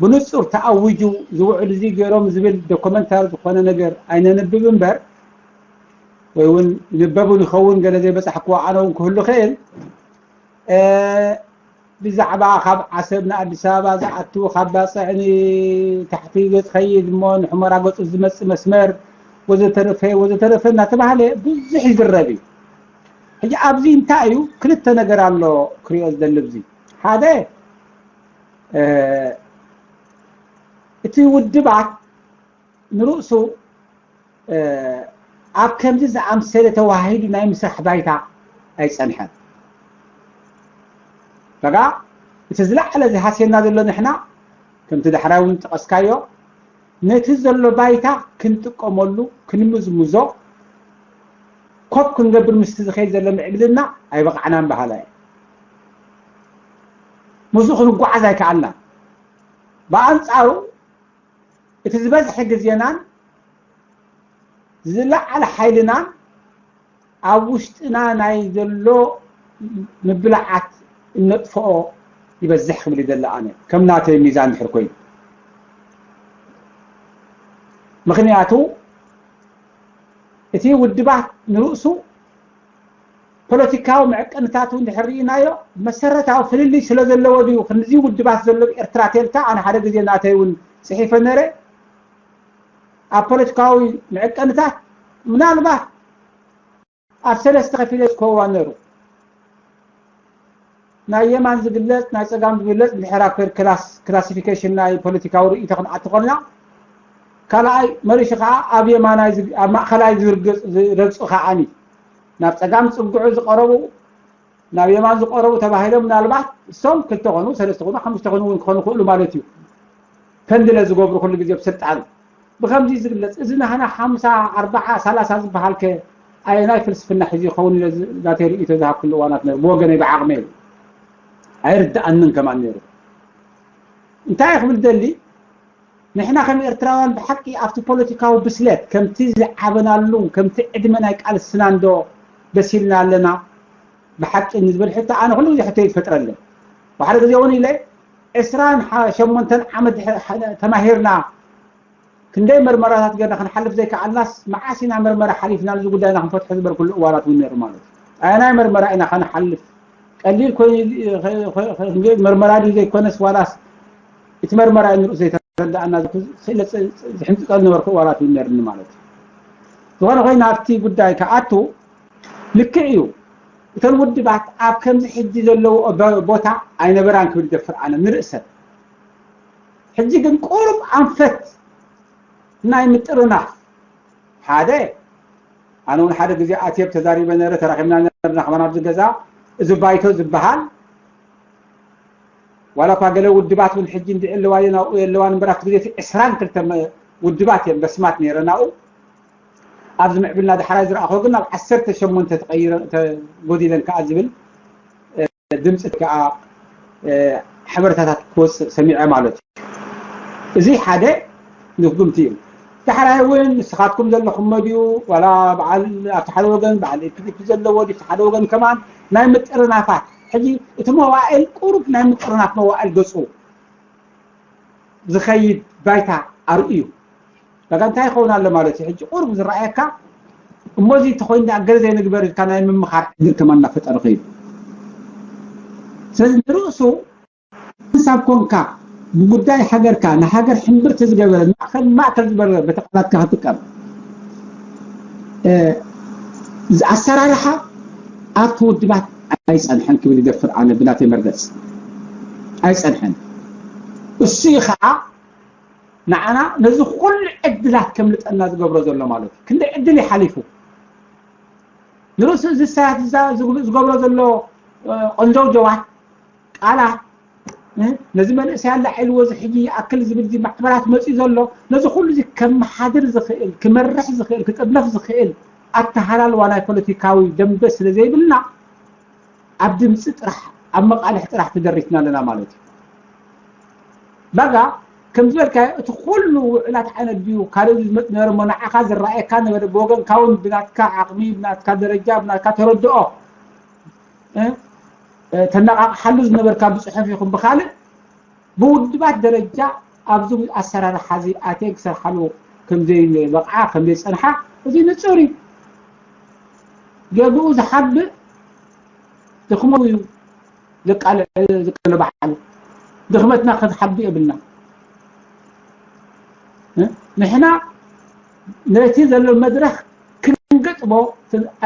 ብንፁር ተኣዊጁ ዝውዕል እዚ ገይሮም ዝብል ዶኩመንታሪ ዝኾነ ነገር ኣይነንብብ እምበር ወይ እውን ይንበብ እውን ይኸውን ገለ ዘይበፃሕክዎ ኣነ እውን ክህሉ ክእል ብዛዕባ ካብ ዓሰብ ንኣዲስ ኣበባ ዝኣቱ ካብ ባፅዕ ንታሕቲ ዝኸይድ እሞ ንሑመራ ገፁ ዝመፅእ መስመር ወዘተረፈ ወዘተረፈ እናተባህለ ብዙሕ ይዝረብ እዩ። ሕጂ ኣብዚ እንታይ እዩ? ክልተ ነገር ኣሎ ክሪኦ ዝደሊ። ኣብዚ ሓደ እቲ ውድባት ንርእሱ ኣብ ከምዚ ዝኣምሰለ ተዋሂዱ ናይ ምስራሕ ባይታ ኣይጸንሐን። በቃ እቲ ዝለዓለ ዝሃስየና ዘሎ ንሕና ከምቲ ዳሕራይ እውን ጠቐስካዮ ነቲ ዘሎ ባይታ ክንጥቀመሉ ክንምዝምዞ ኮፕ ክንገብር ምስቲ ዝኸይድ ዘሎ ምዕብልና ኣይበቕዓናን በሃላይ። ምስኡ ክንጓዓዝ ኣይከኣልናን። ብኣንጻሩ እቲ ዝበዝሐ ግዜናን ዝለዓለ ሓይልናን ኣብ ውሽጥና ናይ ዘሎ ምብላዓት እነጥፍኦ ይበዝሕ ክብል ይደሊ ኣነ ከም ናተይ ሚዛን ድሕር ኮይኑ። ምክንያቱ እቲ ውድባት ንርእሱ ፖለቲካዊ መዕቀንታቱ እንድሕር ርኢናዮ መሰረታዊ ፍልልይ ስለ ዘለዎ ድዩ ክንዚ ውድባት ዘሎ ኤርትራ ተልካ? ኣነ ሓደ ግዜ ናተይ እውን ጽሒፈ ነረ። ኣብ ፖለቲካዊ መዕቀንታት ምናልባት ኣብ ሰለስተ ከፊለ ዝከዋ ነሩ። ናይ የማን ዝግለጽ ናይ ጸጋም ዝግለጽ ድሕር ኣብ ክላሲፊኬሽን ናይ ፖለቲካዊ ርእይቶ ክንኣቲ ኮልና ካልኣይ መሪሹ ከዓ ኣብ የማናይ ኣብ ማእኸላይ ዝረግፁ ከዓኒ ናብ ፀጋም ፅግዑ ዝቀረቡ ናብ የማን ዝቀረቡ ተባሂሎም ምናልባት እሶም ክልተ ኮኑ ሰለስተ ኮኑ ሓሙሽተ ኮኑ እውን ክኾኑ ክእሉ ማለት እዩ። ፈንድለ ዝገብሩ ኩሉ ግዜ ብስልጣን ብከምዚ ዝግለፅ እዚ ናህና ሓምሳ ኣርባዓ ሰላሳ ዝበሃል ከ ኣየናይ ፍልስፍና ሒዙ ይኸውን ኢለ ናተይ ርእይቶ ዝሃብኩሉ እዋናት ነሩ ብወገነይ ብዓቕመይ ኣይርድኣንን ከማን ነሩ። እንታይ ክብል ደሊ ንሕና ከም ኤርትራውያን ብሓቂ ኣብቲ ፖለቲካዊ ብስለት ከምቲ ዝዓበናሉ ከምቲ ዕድመ ናይ ቃልስና እንዶ በሲልና ኣለና ብሓቂ ንዝብል ሕቶ ኣነ ኩሉ ግዜ ሕቶ ይፈጥረለይ። ብሓደ ግዜ እውን ኢለ ዕስራን ሸሞንተን ዓመት ተማሂርና ክንደይ መርመራታት ገርና ክንሓልፍ ዘይከኣልናስ መዓስ ኢና መርመራ ሓሊፍና ነዚ ጉዳይና ክንፈትሖ ዝበልኩሉ እዋናት እውን ነይሩ ማለት እዩ። ኣየናይ መርመራ ኢና ከንሓልፍ ቀሊል ኮይኑ መርመራ ድዩ ዘይኮነስ ዋላስ እቲ መርመራ ንርእሱ ዘይተረዳኣና ክእለ ዝሕንፅፀሉ ነበርኩ እዋናት እውን ነርኒ ማለት እዩ። ዝኾነ ኮይኑ ኣብቲ ጉዳይ ከኣቱ ልክዕ እዩ። እተን ውድባት ኣብ ከምዚ ሕጂ ዘለዎ ቦታ ኣይነበራን ክብል ይደፍር ኣነ ንርእሰን ሕጂ ግን ቁሩብ ኣንፈት ናይ ምጥርናፍ ሓደ ኣነ እውን ሓደ ግዜ ኣትየብ ተዛሪበ ነረ ተራኺብና ነርና ከማን ኣብዚ ገዛ እዚ ባይቶ ዝበሃል ዋላ እኳ ገለ ውድባት እውን ሕጂ እንዲ ኣለዋ እየን ኣብኡ የለዋን እምበር ኣብቲ ግዜ እቲ ዕስራን ክልተ ውድባት እየን በስማት ነይረን ኣብኡ ኣብዚ ምዕብልና ዳሕራይ ዝረኣኹ ግን ናብ ዓሰርተ ሸሞንተ ተቐይረ ተጎዲለን ከዓ ዝብል ድምፂ ከዓ ሓበሬታታት ክወፅእ ሰሚዐ ማለት እዩ። እዚ ሓደ ንክጉምቲ እዩ። ዳሕራይ እውን ንስኻትኩም ዘለኹም መድዩ ዋላ በዓል ኣብቲ ሓደ ወገን በዓል ኤፒዲፒ ዘለዎ ድዩ ሓደ ወገን ከማን ናይ ምጥርናፋት ሕጂ እቲ መዋእል ቁሩብ ናይ ምጥርናፍ መዋእል ገፁ ዝኸይድ ባይታ ኣርእዩ በቃ እንታይ ይኸውን ኣሎ ማለት እዩ። ሕጂ ቁሩብ ዝረኣየካ እሞዚ እንተኮይኑ ገለ ዘይንግበር ኢልካ ናይ ምምኻር ዕድል ከማን እናፈጠረ ከይዱ። ስለዚ ንርእሱ ሓንሳብ ኮንካ ብጉዳይ ሃገርካ ንሃገር ሕምብርቲ ዝገበረ ማእከል ማእከል ዝበረ ብተቃላትካ ክትጥቀም ኣሰራርሓ ኣብቲ ውድባት ኣይፀንሐን ክብል ይደፍር ኣነ ብናተይ መርገፅ ኣይፀንሐን። እሱ እዩ ከዓ ንዓና ነዚ ኩሉ ዕድላት ከምልጠና ዝገብሮ ዘሎ ማለት እዩ። ክንደይ ዕድል እዩ ሓሊፉ ንርእሱ እዚ ሰራት ዝገብሮ ዘሎ ቆንጀውጀዋት ቃላት ነዚ መንእሰይ ኣላዒልዎ እዚ ሕጂ ይኣክል ዝብል እዚ ማዕበላት መፅኡ ዘሎ ነዚ ኩሉ እዚ ከመሓድር ዝኽእል ክመርሕ ዝኽእል ክጥለፍ ዝኽእል ኣተሃላልዋ ናይ ፖለቲካዊ ደንበ ስለ ዘይብልና ኣብ ድምፂ ጥራሕ ኣብ መቃልሕ ጥራሕ ተደሪትና ኣለና ማለት እዩ። ባጋ ከም ዝበልካዮ እቲ ኩሉ ውዕላት ዓይነት ድዩ ካልእ ዝመፅ ነበረ እሞ ንዓኻ ዝረኣየካ ነበረ ብወገንካ እውን ብናትካ ዓቕሚ ብናትካ ደረጃ ብናትካ ተረድኦ ተነቃቕሓሉ ዝነበርካ ብፅሑፍ ይኹን ብካልእ ብውድባት ደረጃ ኣብዚ ኣሰራርሓ እዚ ኣትየን ክሰርሓሉ ከምዘይበቕዓ ከምዘይፀንሓ እዚ ንፁር እዩ። ገብኡ ዝሓብእ ድኽመቱ እዩ ዘቃልዕ ዝቀለ ባዕሉ ድኽመትና ከዝሓብእ የብልና። ንሕና ነቲ ዘሎ መድረኽ ክንገጥሞ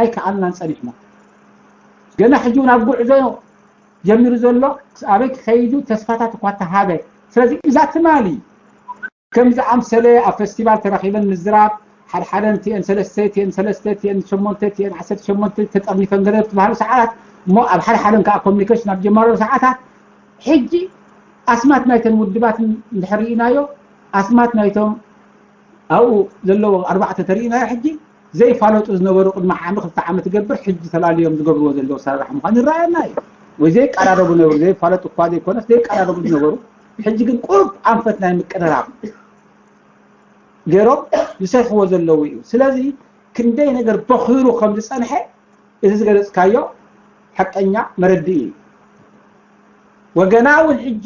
ኣይከኣልናን ፀኒሕና። ገና ሕጂ እውን ኣብ ጉዕዞ ጀሚሩ ዘሎ፣ ኣበይ ክኸይዱ ተስፋታት እኳ ተሃበ። ስለዚ እዛ ትማሊ ከም ዝኣምሰለ ኣብ ፈስቲቫል ተረኺበን ምዝራብ፣ ሓድሓደን እቲአን ሰለስተ እቲአን ሰለስተ እቲአን ሸሞንተ እቲአን ዓሰርተ ሸሞንተ ተጠርኒፈን ገለ ትበሃሉ ሰዓታት እሞ ኣብ ሓድሓደን ከዓ ኮሚኒኬሽን ኣብ ጀማረሩ ሰዓታት ሕጂ ኣስማት ናይተን ውድባት እንድሕር ርኢናዮ ኣስማት ናይቶም ኣብኡ ዘለዉ ኣርባዕተ ተርኢናዮ ሕጂ ዘይፋለጡ ዝነበሩ ቅድሚ ዓመት ክልተ ዓመት ገብር ሕጂ ተላልዮም ዝገብርዎ ዘለዉ ሰራራሕ ምዃኑ ይረኣየና እዩ። ወይ ዘይቀራረቡ ነበሩ ዘይፋለጡ እኳ ዘይኮነስ ዘይቀራረቡ ዝነበሩ ሕጂ ግን ቁሩብ ኣንፈት ናይ ምቅርራብ ገይሮም ዝሰርሕዎ ዘለዉ እዩ። ስለዚ ክንደይ ነገር በኺሩ ከም ዝጸንሐ እዚ ዝገለጽካዮ ሓቀኛ መረድእ እዩ። ወገና እውን ሕጂ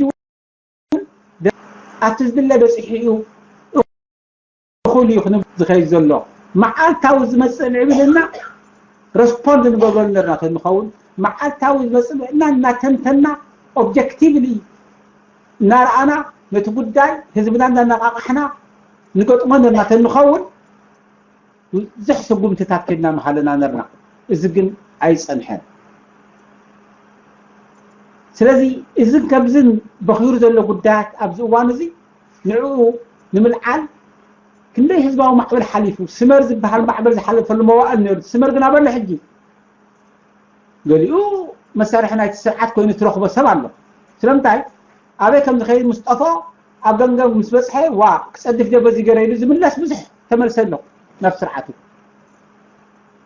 ኣብቲ ዝድለ በፂሑ እዩ እኹል እዩ ክንብል ዝኸይድ ዘሎ። መዓልታዊ ዝመፅእ ምዕብልና ረስፖንድ ንገብረሉ ነርና ተንኸውን መዓልታዊ ዝመፅእ ምዕብልና እናተንተና ኦብጀክቲቭሊ እናረኣና ነቲ ጉዳይ ህዝብና እናነቃቃሕና ንገጥሞ ነርና ተንኸውን ብዙሕ ስጉምትታት ከድና ምሃለና ነርና። እዚ ግን ኣይፀንሐን። ስለዚ እዝን ከምዝን በኺሩ ዘሎ ጉዳያት ኣብዚ እዋን እዚ ንዕኡ ንምልዓል ክንደይ ህዝባዊ ማዕበል ሓሊፉ ስመር ዝበሃል ማዕበል ዝሓለፈሉ መዋእል ነይሩ። ስመር ግን ኣበሎ ሕጂ ገሊኡ መሳርሒ ናይቲ ስርዓት ኮይኑ ትረኽቦ ሰብ ኣሎ። ስለምንታይ ኣበይ ከም ዝኸይድ ምስ ጠፍኦ ኣብ ገምገም ምስ በፅሐ ዋ ክፀድፍ ደ በዚ ገረ ኢሉ ዝምለስ ብዙሕ ተመልሰ ኣሎ ናብ ስርዓቱ።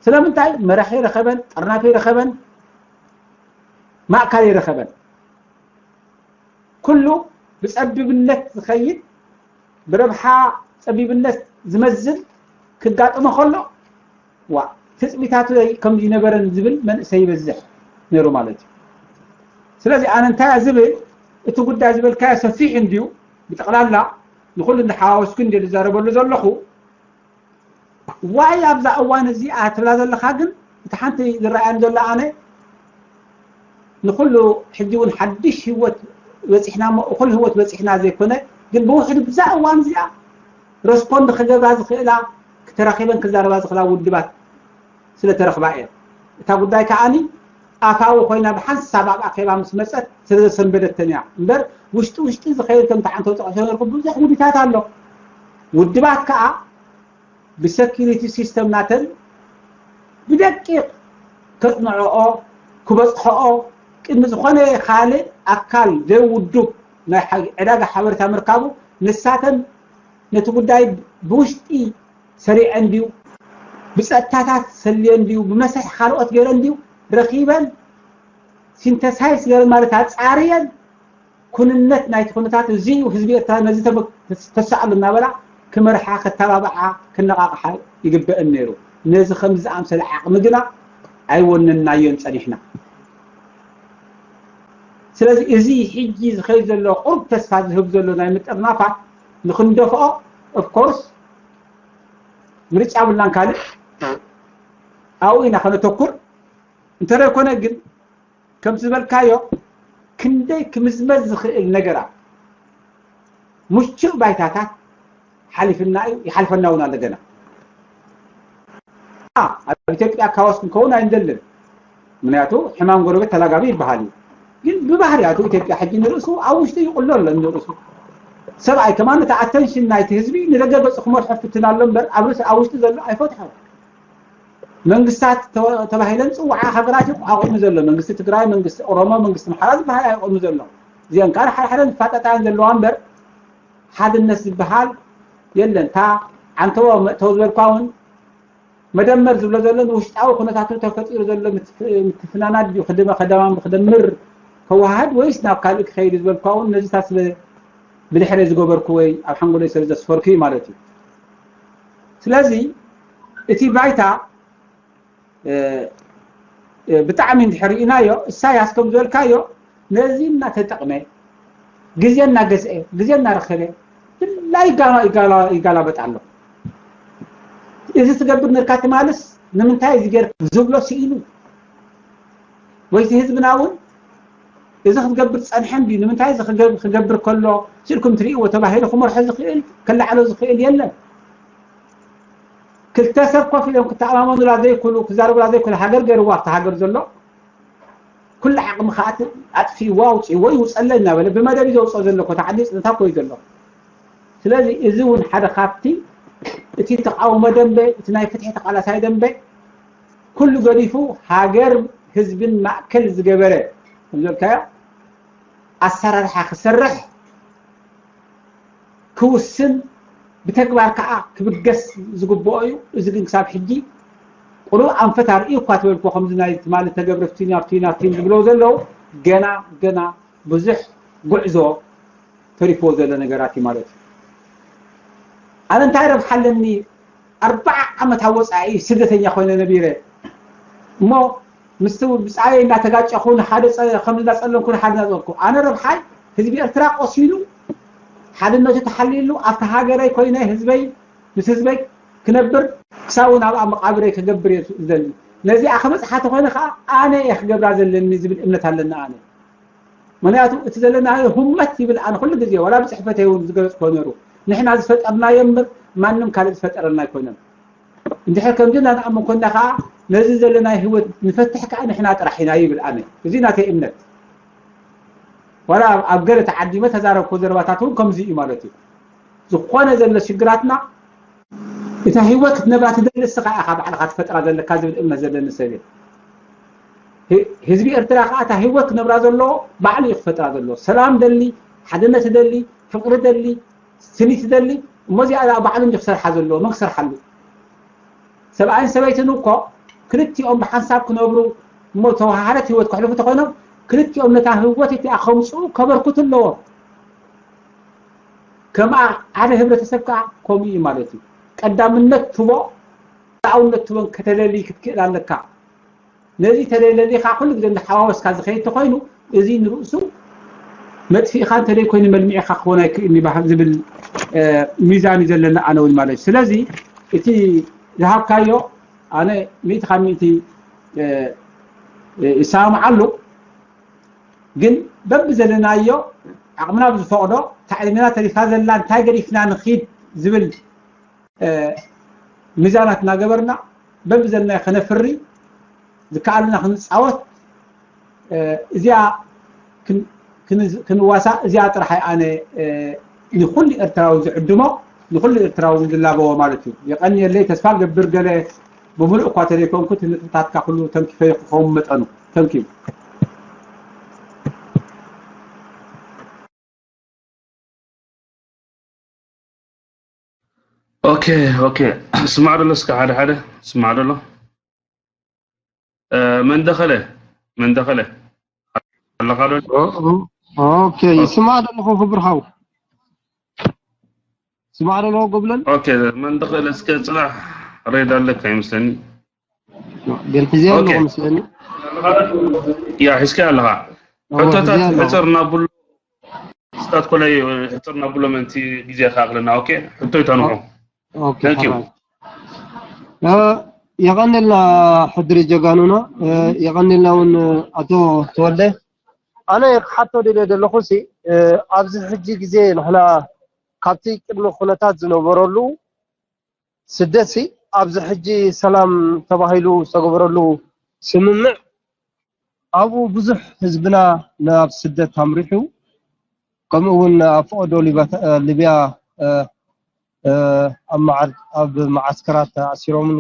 ስለምንታይ መራሒ ረኸበን ጠርናፊ ረኸበን ማእካል ይረኸበን። ኩሉ ብፀቢብነት ዝኸይድ ብረብሓ ፀቢብነት ዝመዝን ክጋጥሞ ከሎ ዋ ትፅቢታቱ ከምዚ ይነበረን ዝብል መንእሰይ ይበዝሕ ነይሩ ማለት እዩ። ስለዚ ኣነ እንታይ ዝብል እቲ ጉዳይ ዝበልካዮ ሰፊሕ እንድዩ ብጠቕላላ ንኩሉ እንዳሓዋወስኩ እንደ ዝዛረበሉ ዘለኹ ዋይ ኣብዛ እዋን እዚኣ ትብላ ዘለኻ ግን እቲ ሓንቲ ዝረኣየን ዘሎ ኣነ ንኩሉ ሕጂ እውን ሓድሽ ህይወት በፂሕና እሞ እኹል ህይወት በፂሕና ዘይኮነ ግን ብውሕዱ ብዛ እዋን እዚኣ ረስፖንድ ክገብራ ዝኽእላ ክተራኺበን ክዛረባ ዝኽእላ ውድባት ስለተረኽባ እየን። እታ ጉዳይ ከዓኒ ኣፋዊ ኮይና ብሓንሳብ ኣብ ኣኼባ ምስ መፀት ስለዘሰንበደተን እያ እምበር ውሽጢ ውሽጢ ዝኸይድ ከም ተዓንተው ፀቂሶ ነርኩ ብዙሕ ውዲታት ኣሎ። ውድባት ከዓ ብሰኪሪቲ ሲስተም ናተን ብደቂቕ ከፅንዐኦ ክበፅሐኦ ቅድሚ ዝኾነ ካልእ ኣካል ዘይውዱብ ናይ ዕዳጋ ሓበሬታ ምርካቡ ንሳተን ነቲ ጉዳይ ብውሽጢ ሰሪዐን ድዩ ብፀጥታታት ሰልየን ድዩ ብመስርሕ ካልኦት ገይረን ድዩ ረኺበን ሲንተሳይስ ገይረን ማለት ኣፃርየን ኩንነት ናይቲ ኩነታት እዚ እዩ ህዝቢ ኤርትራ ነዚ ተሰኣሉ እናበላ ክመርሓ ከተባብዓ ክነቃቕሓ ይግበአን ነይሩ። ነዚ ከምዚ ዝኣምሰለ ዓቕሚ ግና ኣይወነንናዮን ፀኒሕና። ስለዚ እዚ ሕጂ ዝኸይድ ዘሎ ቁሩብ ተስፋ ዝህብ ዘሎ ናይ ምጥርናፋት ንክንደፍኦ ኦፍኮርስ ምርጫ ብላን ካልእ ኣብኡ ኢና ከነተኩር እንተደይኮነ ግን ከምቲ ዝበልካዮ ክንደይ ክምዝመዝ ዝኽእል ነገራት ምቹእ ባይታታት ሓሊፍና እዩ ይሓልፈና እውን ኣሎ ገና። ኣብ ኢትዮጵያ ካዎስ ክንከውን ኣይንደልን። ምክንያቱ ሕማም ጎረቤት ተላጋቢ ይበሃል እዩ። ግን ብባህርያቱ ኢትዮጵያ ሕጂ ንርእሱ ኣብ ውሽጢ ይቕሎ ኣሎ ንርእሱ። ሰብኣይ ከማን እቲ ኣተንሽን ናይቲ ህዝቢ ንደገ ገፁ ክመርሖ ፍትን ኣሎ እምበር ኣብ ርእሲ ኣብ ውሽጢ ዘሎ ኣይፈትሖ። መንግስታት ተባሂለን ፅዋዓ ሃገራት እዩ ኣቑሙ ዘሎ። መንግስቲ ትግራይ፣ መንግስቲ ኦሮሞ፣ መንግስቲ ኣምሓራ ዝበሃል ኣቑሙ ዘሎ። እዚአን ከዓ ሓደ ሓደ ዝፋጠጣ እየን ዘለዋ እምበር ሓድነት ዝበሃል የለን። እታ ዓንተቦ መእተዊ ዝበልኳ እውን መደመር ዝብሎ ዘሎ ንውሽጣዊ ኩነታቱ ተፈጢሩ ዘሎ ምትፍናናት ድዩ ክደማም ክደምር ከወሃህድ ወይስ ናብ ካልእ ክኸይድ ዝበልኳ እውን ነዚታት ስለ ብድሕረ ዝገበርኩ ወይ ኣብ ሓንጎለይ ስለ ዘስፈርኩ እዩ ማለት እዩ። ስለዚ እቲ ባይታ ብጣዕሚ እንድሕር ርኢናዮ፣ እሳያስ ከም ዝበልካዮ ነዚ እናተጠቕመ፣ ግዜ እናገዝአ፣ ግዜ እናረኸበ፣ ድላይ ይጋላበጥ ኣሎ። እዚ ትገብር ነርካ ትማልስ ንምንታይ እዚ ገር ዝብሎ ስኢኑ ወይ ህዝብና እውን እዚ ክትገብር ጸንሐን ድዩ ንምንታይ እዚ ክገብር ከሎ ስኢልኩም ትርእይዎ ተባሂሉ ክመርሖ ዝኽእል ከለዓሎ ዝኽእል የለን። ክልተ ሰብ ኮፍ ኢሎም ክተኣማመኑላ ዘይክእሉ ክዛረቡላ ዘይክእሉ ሃገር ገይርዋ ኣብቲ ሃገር ዘሎ ም ከኣ ኣጥፊእዎ ኣውፅእዎ ይውፀለይ እናበለ ብመደብ እዩ ዘውፅኦ ዘሎ እኮ ተዓዲ ፅንታ እኮ እዩ ዘሎ። ስለዚ እዚ እውን ሓደ ካብቲ እቲ ተቃውሞ ደንበ እቲ ናይ ፍትሒ ተቃላሳይ ደንበ ኩሉ ገዲፉ ሃገር ህዝብን ማእከል ዝገበረ ከምዘልካዮ ኣሰራርሓ ክሰርሕ ክውስን ብተግባር ከዓ ክብገስ ዝግብኦ እዩ። እዚ ግን ክሳብ ሕጂ ቁሩብ ኣንፈት ኣርእዩ እኳ ትበልኮ ከምዚ ናይ ትማሊ ተገብረ ፍትኛ ፍትኛ ፍትኝ ዝብለው ዘለዉ ገና ገና ብዙሕ ጉዕዞ ተሪፍዎ ዘሎ ነገራት እዩ ማለት እዩ። ኣነ እንታይ ረብሓ ኣለኒ ኣርባዓ ዓመት ኣብ ወፃኢ ስደተኛ ኮይነ ነቢረ እሞ ምስቲ ብፃየ እናተጋጨኹ ንሓደ ከምዚ እናፀለምኩ ንሓደ እናፀለምኩ ኣነ ረብሓይ ህዝቢ ኤርትራ ቆሲሉ ሓድነቱ ተሓሊሉ ኣብቲ ሃገረይ ኮይነ ህዝበይ ምስ ህዝበይ ክነብር ክሳብ ናብ ኣብ መቃብረይ ክገብር እየ ዝደሊ። ነዚኣ ክበፅሓ ተኮይነ ከዓ ኣነ እየ ክገብራ ዘለኒ ዝብል እምነት ኣለና ኣነ። ምክንያቱ እቲ ዘለናዮ ህመት ይብል ኣነ ኩሉ ግዜ ዋላ ብፅሕፈተይ እውን ዝገለፅኮ ነሩ ንሕና ዝፈጠርናዮ እምበር ማንም ካልእ ዝፈጠረልና ኣይኮነን። እንድሕር ከምዚ እናንኣምን ኮንና ከዓ ነዚ ዘለናዮ ህይወት ንፈትሕ ከዓ ንሕና ጥራሕ ኢና ይብል ኣነ። እዚ ናተይ እምነት። ዋላ ኣብ ገለ ተዓዲመ ተዛረብኮ ዘረባታት እውን ከምዚ እዩ ማለት እዩ። ዝኾነ ዘሎ ሽግራትና እታ ህይወት ክትነብራ ትደሊ እስኻ ኢኻ ባዕልኻ ትፈጥራ ዘለካ ዝብል እምነት ዘለኒ ሰብ እየ። ህዝቢ ኤርትራ ከዓ እታ ህይወት ክነብራ ዘለዎ ባዕሉ እዩ ክፈጥራ ዘለዎ። ሰላም ደሊ፣ ሓድነት ደሊ፣ ፍቅሪ ደሊ፣ ስኒት ደሊ እሞ እዚኣ ባዕሉ እንዲ ክሰርሓ ዘለዎ መን ክሰርሓሉ? ሰብኣይን ሰበይትን እኮ ክልቲኦም ብሓንሳብ ክነብሩ እሞ ተወሃሃደት ህይወት ከሕልፉ ተኮይኖም ክልቲኦም ነታ ህይወት እቲኣ ከምፅኡ ከበርክቱ ኣለዎም። ከምኣ ሓደ ህብረተሰብ ከዓ ከምኡ እዩ ማለት እዩ። ቀዳምነት ትቦ ኣውነት ትቦን ከተለሊ ክትክእል ኣለካ። ነዚ ተለለሊኻ ኩሉ ግዜ እንዳሓዋወስካ ዝኸይድ ተኮይኑ እዚ ንርእሱ መጥፊእኻ እንተደይ ኮይኑ መልሚዕኻ ክኾን ኣይክእልን ይባሃል ዝብል ሚዛን እዩ ዘለና ኣነ እውን ማለት እዩ። ስለዚ እቲ ዝሃብካዮ ኣነ ሚእቲ ካብ ሚእቲ ይሰማምዓሉ። ግን በብዘለናዮ ዓቕምና ብዝፈቕዶ እታ ዕድሜና ተሪፋ ዘላ እንታይ ገዲፍና ንኺድ ዝብል ሚዛናት እናገበርና በብዘለናዮ ከነፍሪ ዝከኣልና ክንፃወት እዚኣ ክንዋሳእ እዚኣ ጥራሕ ኣነ ንኩሉ ኤርትራዊ ዝዕድሞ ንኩሉ ኤርትራዊ ዝላበዎ ማለት እዩ። የቐንየለይ። ተስፋ ገብር ገለ ብምሉእ እኳ ተዘይኮንኩ እቲ ንጥብታትካ ኩሉ ተንኪፈዮ ክኸውን መጠኑ ተንኪዩ። ኦኬ ኦኬ ስማዕ ደሎ እስከ ሓደ ሓደ ስማዕ ደሎ መንደኸለ መንደኸለ ኣለኻ ዶ ኦኬ ይስማዕ ደለኹ ክብር ሓው ስማዕ ደሎ ጎብለል ኦኬ መንደኸለ እስከ ጽናሕ ሬድ ኣለካ ይመስለኒ ግን ሕዚ ኣለኹ መስለኒ ያ ሒዝካ ኣለኻ ሕቶታት ሕፅር ናብሉ ስታት ኮለይ ሕፅር ናብሎ መንቲ ግዜ ከኣክለና ኦኬ ሕቶ ይተንሑ የቐንልና ሕድሪ ጀጋኑና የቐንልና እውን ኣቶ ተወልደ ኣነ ክሓቶ ድለ ዘለኹ ሲ ኣብዚ ሕጂ ግዜ ንሕና ካብቲ ቅድሚ ኩነታት ዝነበረሉ ስደት ሲ ኣብዚ ሕጂ ሰላም ተባሂሉ ዝተገበረሉ ስምምዕ ኣብኡ ብዙሕ ህዝብና ናብ ስደት ኣምሪሑ ከምኡ እውን ኣብ ፈቐዶ ሊብያ ኣብ መዓር ኣብ መዓስከራት ተኣሲሮምን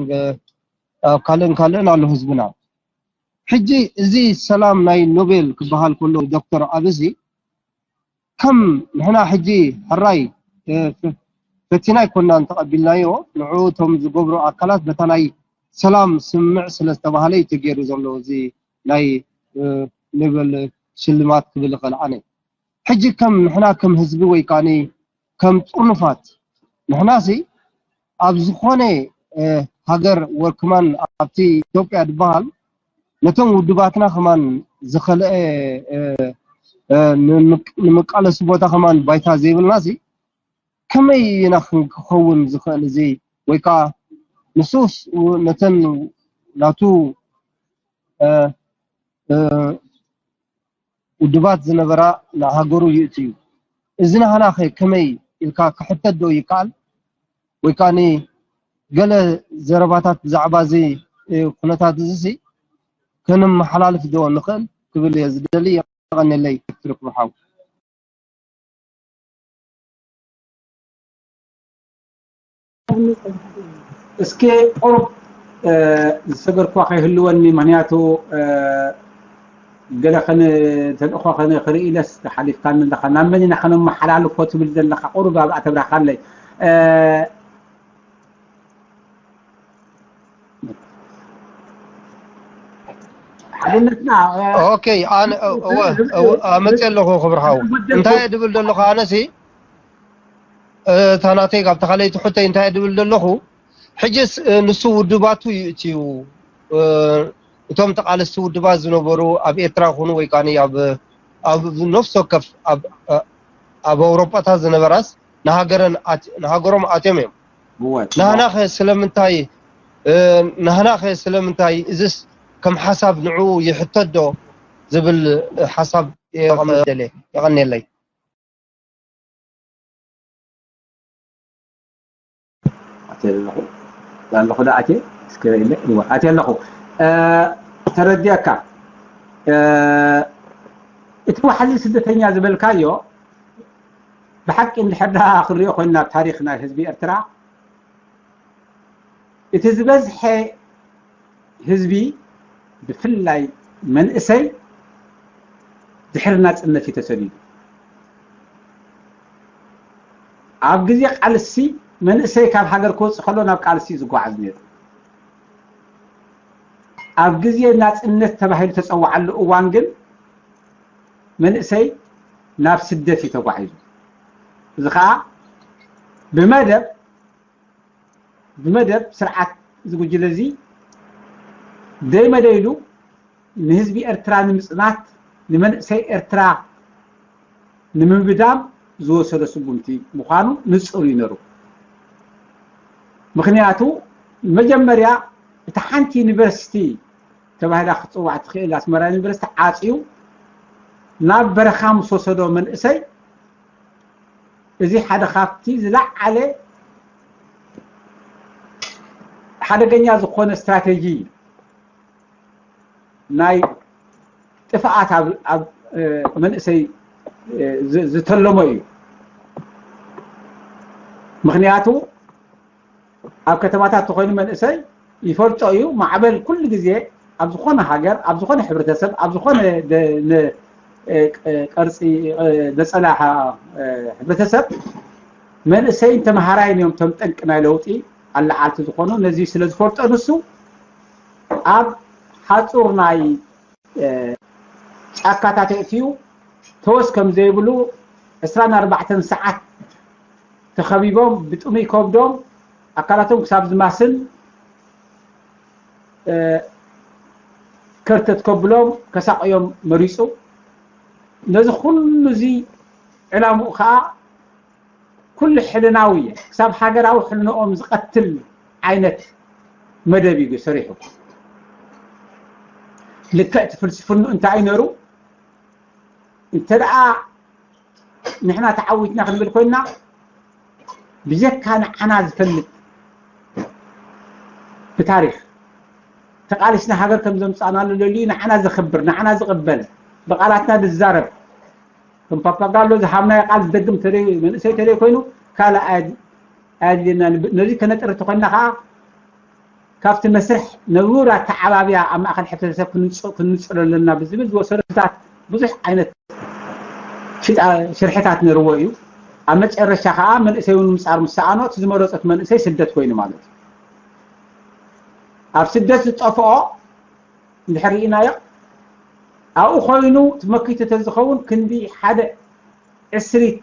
ኣብ ካልእን ካልእን ኣሎ ህዝብና ሕጂ እዚ ሰላም ናይ ኖቤል ክበሃል ከሎ ዶክተር ኣብዚ ከም ንሕና ሕጂ ሕራይ ፈቲና ኣይኮናን ተቐቢልናዮ ንዑ እቶም ዝገብሩ ኣካላት በታ ናይ ሰላም ስምምዕ ስለ ዝተባህለ እዩ ተገይሩ ዘሎ እዚ ናይ ኖቤል ሽልማት ክብል ይኽእል ኣነ ሕጂ ከም ንሕና ከም ህዝቢ ወይ ከዓኒ ከም ጥርኑፋት ንሕናሲ ኣብ ዝኾነ ሃገር ወር ክማን ኣብቲ ኢትዮጵያ ዝበሃል ነቶም ውድባትና ከማን ዝኸልአ ንምቃለሱ ቦታ ከማን ባይታ ዘይብልና ሲ ከመይ ኢና ክንክኸውን ዝኽእል እዚ ወይ ከዓ ንሱስ ነተን ናቱ ውድባት ዝነበራ ንሃገሩ ይእትዩ። እዚ ናህና ከ ከመይ ኢልካ ክሕተት ዶ ይከኣል? ወይ ከኣ ገለ ዘረባታት ብዛዕባ እዚ ኩነታት እዚ ሲ ከነመሓላልፍ ዶ ንኽእል? ክብል እየ ዝደሊ። የቐንየለይ ትርክቡ ሓው። እስኪ ቁሩብ ዝሰገርኳ ከይህልወኒ፣ ምክንያቱ ገለ ተልእኮ ክርኢ ኢለስ ሓሊፍካኒ ኣለካ። ናብ መን ኢና ከነመሓላልፎ ትብል ዘለካ? ቁሩብ ኣብኣ ተብራኻለይ። ሓድነትና ኦኬ ኣነ መፅእ ኣለኹ ክብርሃው እንታይ ድብል ዘለኹ ኣነሲ እታ ናተይ ካብ ተኻለይቲ ሕቶይ እንታይ ድብል ዘለኹ ሕጅስ ንሱ ውድባቱ ይእትዩ እቶም ተቃለስቲ ውድባት ዝነበሩ ኣብ ኤርትራ ይኹኑ ወይ ከዓ ኣብ ኣብ ነፍሲ ወከፍ ኣብ ኣብ ኣውሮጳታት ዝነበራስ ንሃገረን ንሃገሮም ኣትዮም እዮም ናህናኸ ስለምንታይ ናህናኸ ስለምንታይ እዝስ ከም ሓሳብ ንዕኡ ይሕተት ዶ ዝብል ሓሳብ የቐመደለ የቐኔለይ ኣለኹ ዳ ኣትየ እስከ ኢለ እወ ኣትየ ኣለኹ ተረዲኣካ እቲ ዋሕዚ ስደተኛ ዝበልካዮ ብሓቂ እንድሕር ዳ ክንሪኦ ኮይንና ታሪኽ ናይ ህዝቢ ኤርትራ እቲ ዝበዝሐ ህዝቢ ብፍላይ መንእሰይ ድሕሪ ናፅነት እዩ ተሰዲዱ ኣብ ግዜ ቃልሲ መንእሰይ ካብ ሃገር ክወፅእ ከሎ ናብ ቃልሲ እዩ ዝጓዓዝ ነይሩ ኣብ ግዜ ናፅነት ተባሂሉ ተፀዋዓሉ እዋን ግን መንእሰይ ናብ ስደት እዩ ተጓዒዙ እዚ ከዓ ብመደብ ብመደብ ስርዓት እዚ ጉጅለ እዚ ደይመደይሉ ንህዝቢ ኤርትራ ንምፅናት ንመንእሰይ ኤርትራ ንምብዳም ዝወሰዶ ስጉምቲ ምዃኑ ንፁር እዩ ነሩ ምክንያቱ መጀመርያ እቲ ሓንቲ ዩኒቨርሲቲ ተባሂላ ክትፅዋዕ ትኽእል ኣስመራ ዩኒቨርሲቲ ዓፅዩ ናብ በረኻ ምስ ወሰዶ መንእሰይ እዚ ሓደ ካብቲ ዝለዓለ ሓደገኛ ዝኾነ ስትራቴጂ ናይ ጥፍኣት ኣብ መንእሰይ ዝተለሞ እዩ ምክንያቱ ኣብ ከተማታት ተኮይኑ መንእሰይ ይፈልጦ እዩ ማዕበል ኩሉ ግዜ ኣብ ዝኾነ ሃገር ኣብ ዝኾነ ሕብረተሰብ ኣብ ዝኾነ ቅርፂ ደፀላ ሕብረተሰብ መንእሰይን ተምሃራይን እዮም ቶም ጠንቂ ናይ ለውጢ ኣለዓልቲ ዝኾኑ ነዚ ስለ ዝፈልጦ ንሱ ኣብ ሓፁር ናይ ጫካታት የእትዩ ተወስ ከም ዘይብሉ ዕስራን ኣርባዕተን ሰዓት ተኸቢቦም ብጥሙይ ከብዶም ኣካላቶም ክሳብ ዝማስን ከርተት ከብሎም ከሳቕዮም መሪፁ ነዚ ኩሉ እዚ ዕላምኡ ከዓ ኩሉ ሕልናዊ ክሳብ ሃገራዊ ሕልንኦም ዝቐትል ዓይነት መደብ እዩ ሰሪሑ ልክዕ እቲ ፍልስፍንኡ እንታይ እዩ ነሩ እንተ ደኣ ንሕና ተዓዊትና ክንብል ኮይና ብጀካ ንዓና ዝፈልጥ ብታሪክ ተቃሊስና ሃገር ከም ዘምጻእናሉ ደልዩ ንዓና ዘኽብር ንዓና ዝቕበል ብቃላትና ዝዛረብ ከም ፓፓጋሎ ዝሃብናዮ ቃል ዝደግም ተለይ መንእሰይ ተለይ ኮይኑ ካልእ ኣየድልየና ነዚ ከነጥሪ ተኮይና ከዓ ካብቲ መስርሕ ንቡር ኣተዓባብያ ኣብ ማእኸል ሕብረተሰብ ክንፅሎ ኣለና ብዝብል ዝወሰደታት ብዙሕ ዓይነት ሽርሕታት ነርዎ እዩ ኣብ መጨረሻ ከዓ መንእሰይ እውን ምፃር ምስ ሰኣኖ እቲ ዝመረፆት መንእሰይ ስደት ኮይኑ ማለት እዩ ኣብ ስደት ዝጠፍኦ እንድሕር ርኢናዮ ኣብኡ ኮይኑ ትመኪቱ ተዝኸውን ክንዲ ሓደ ዕስሪት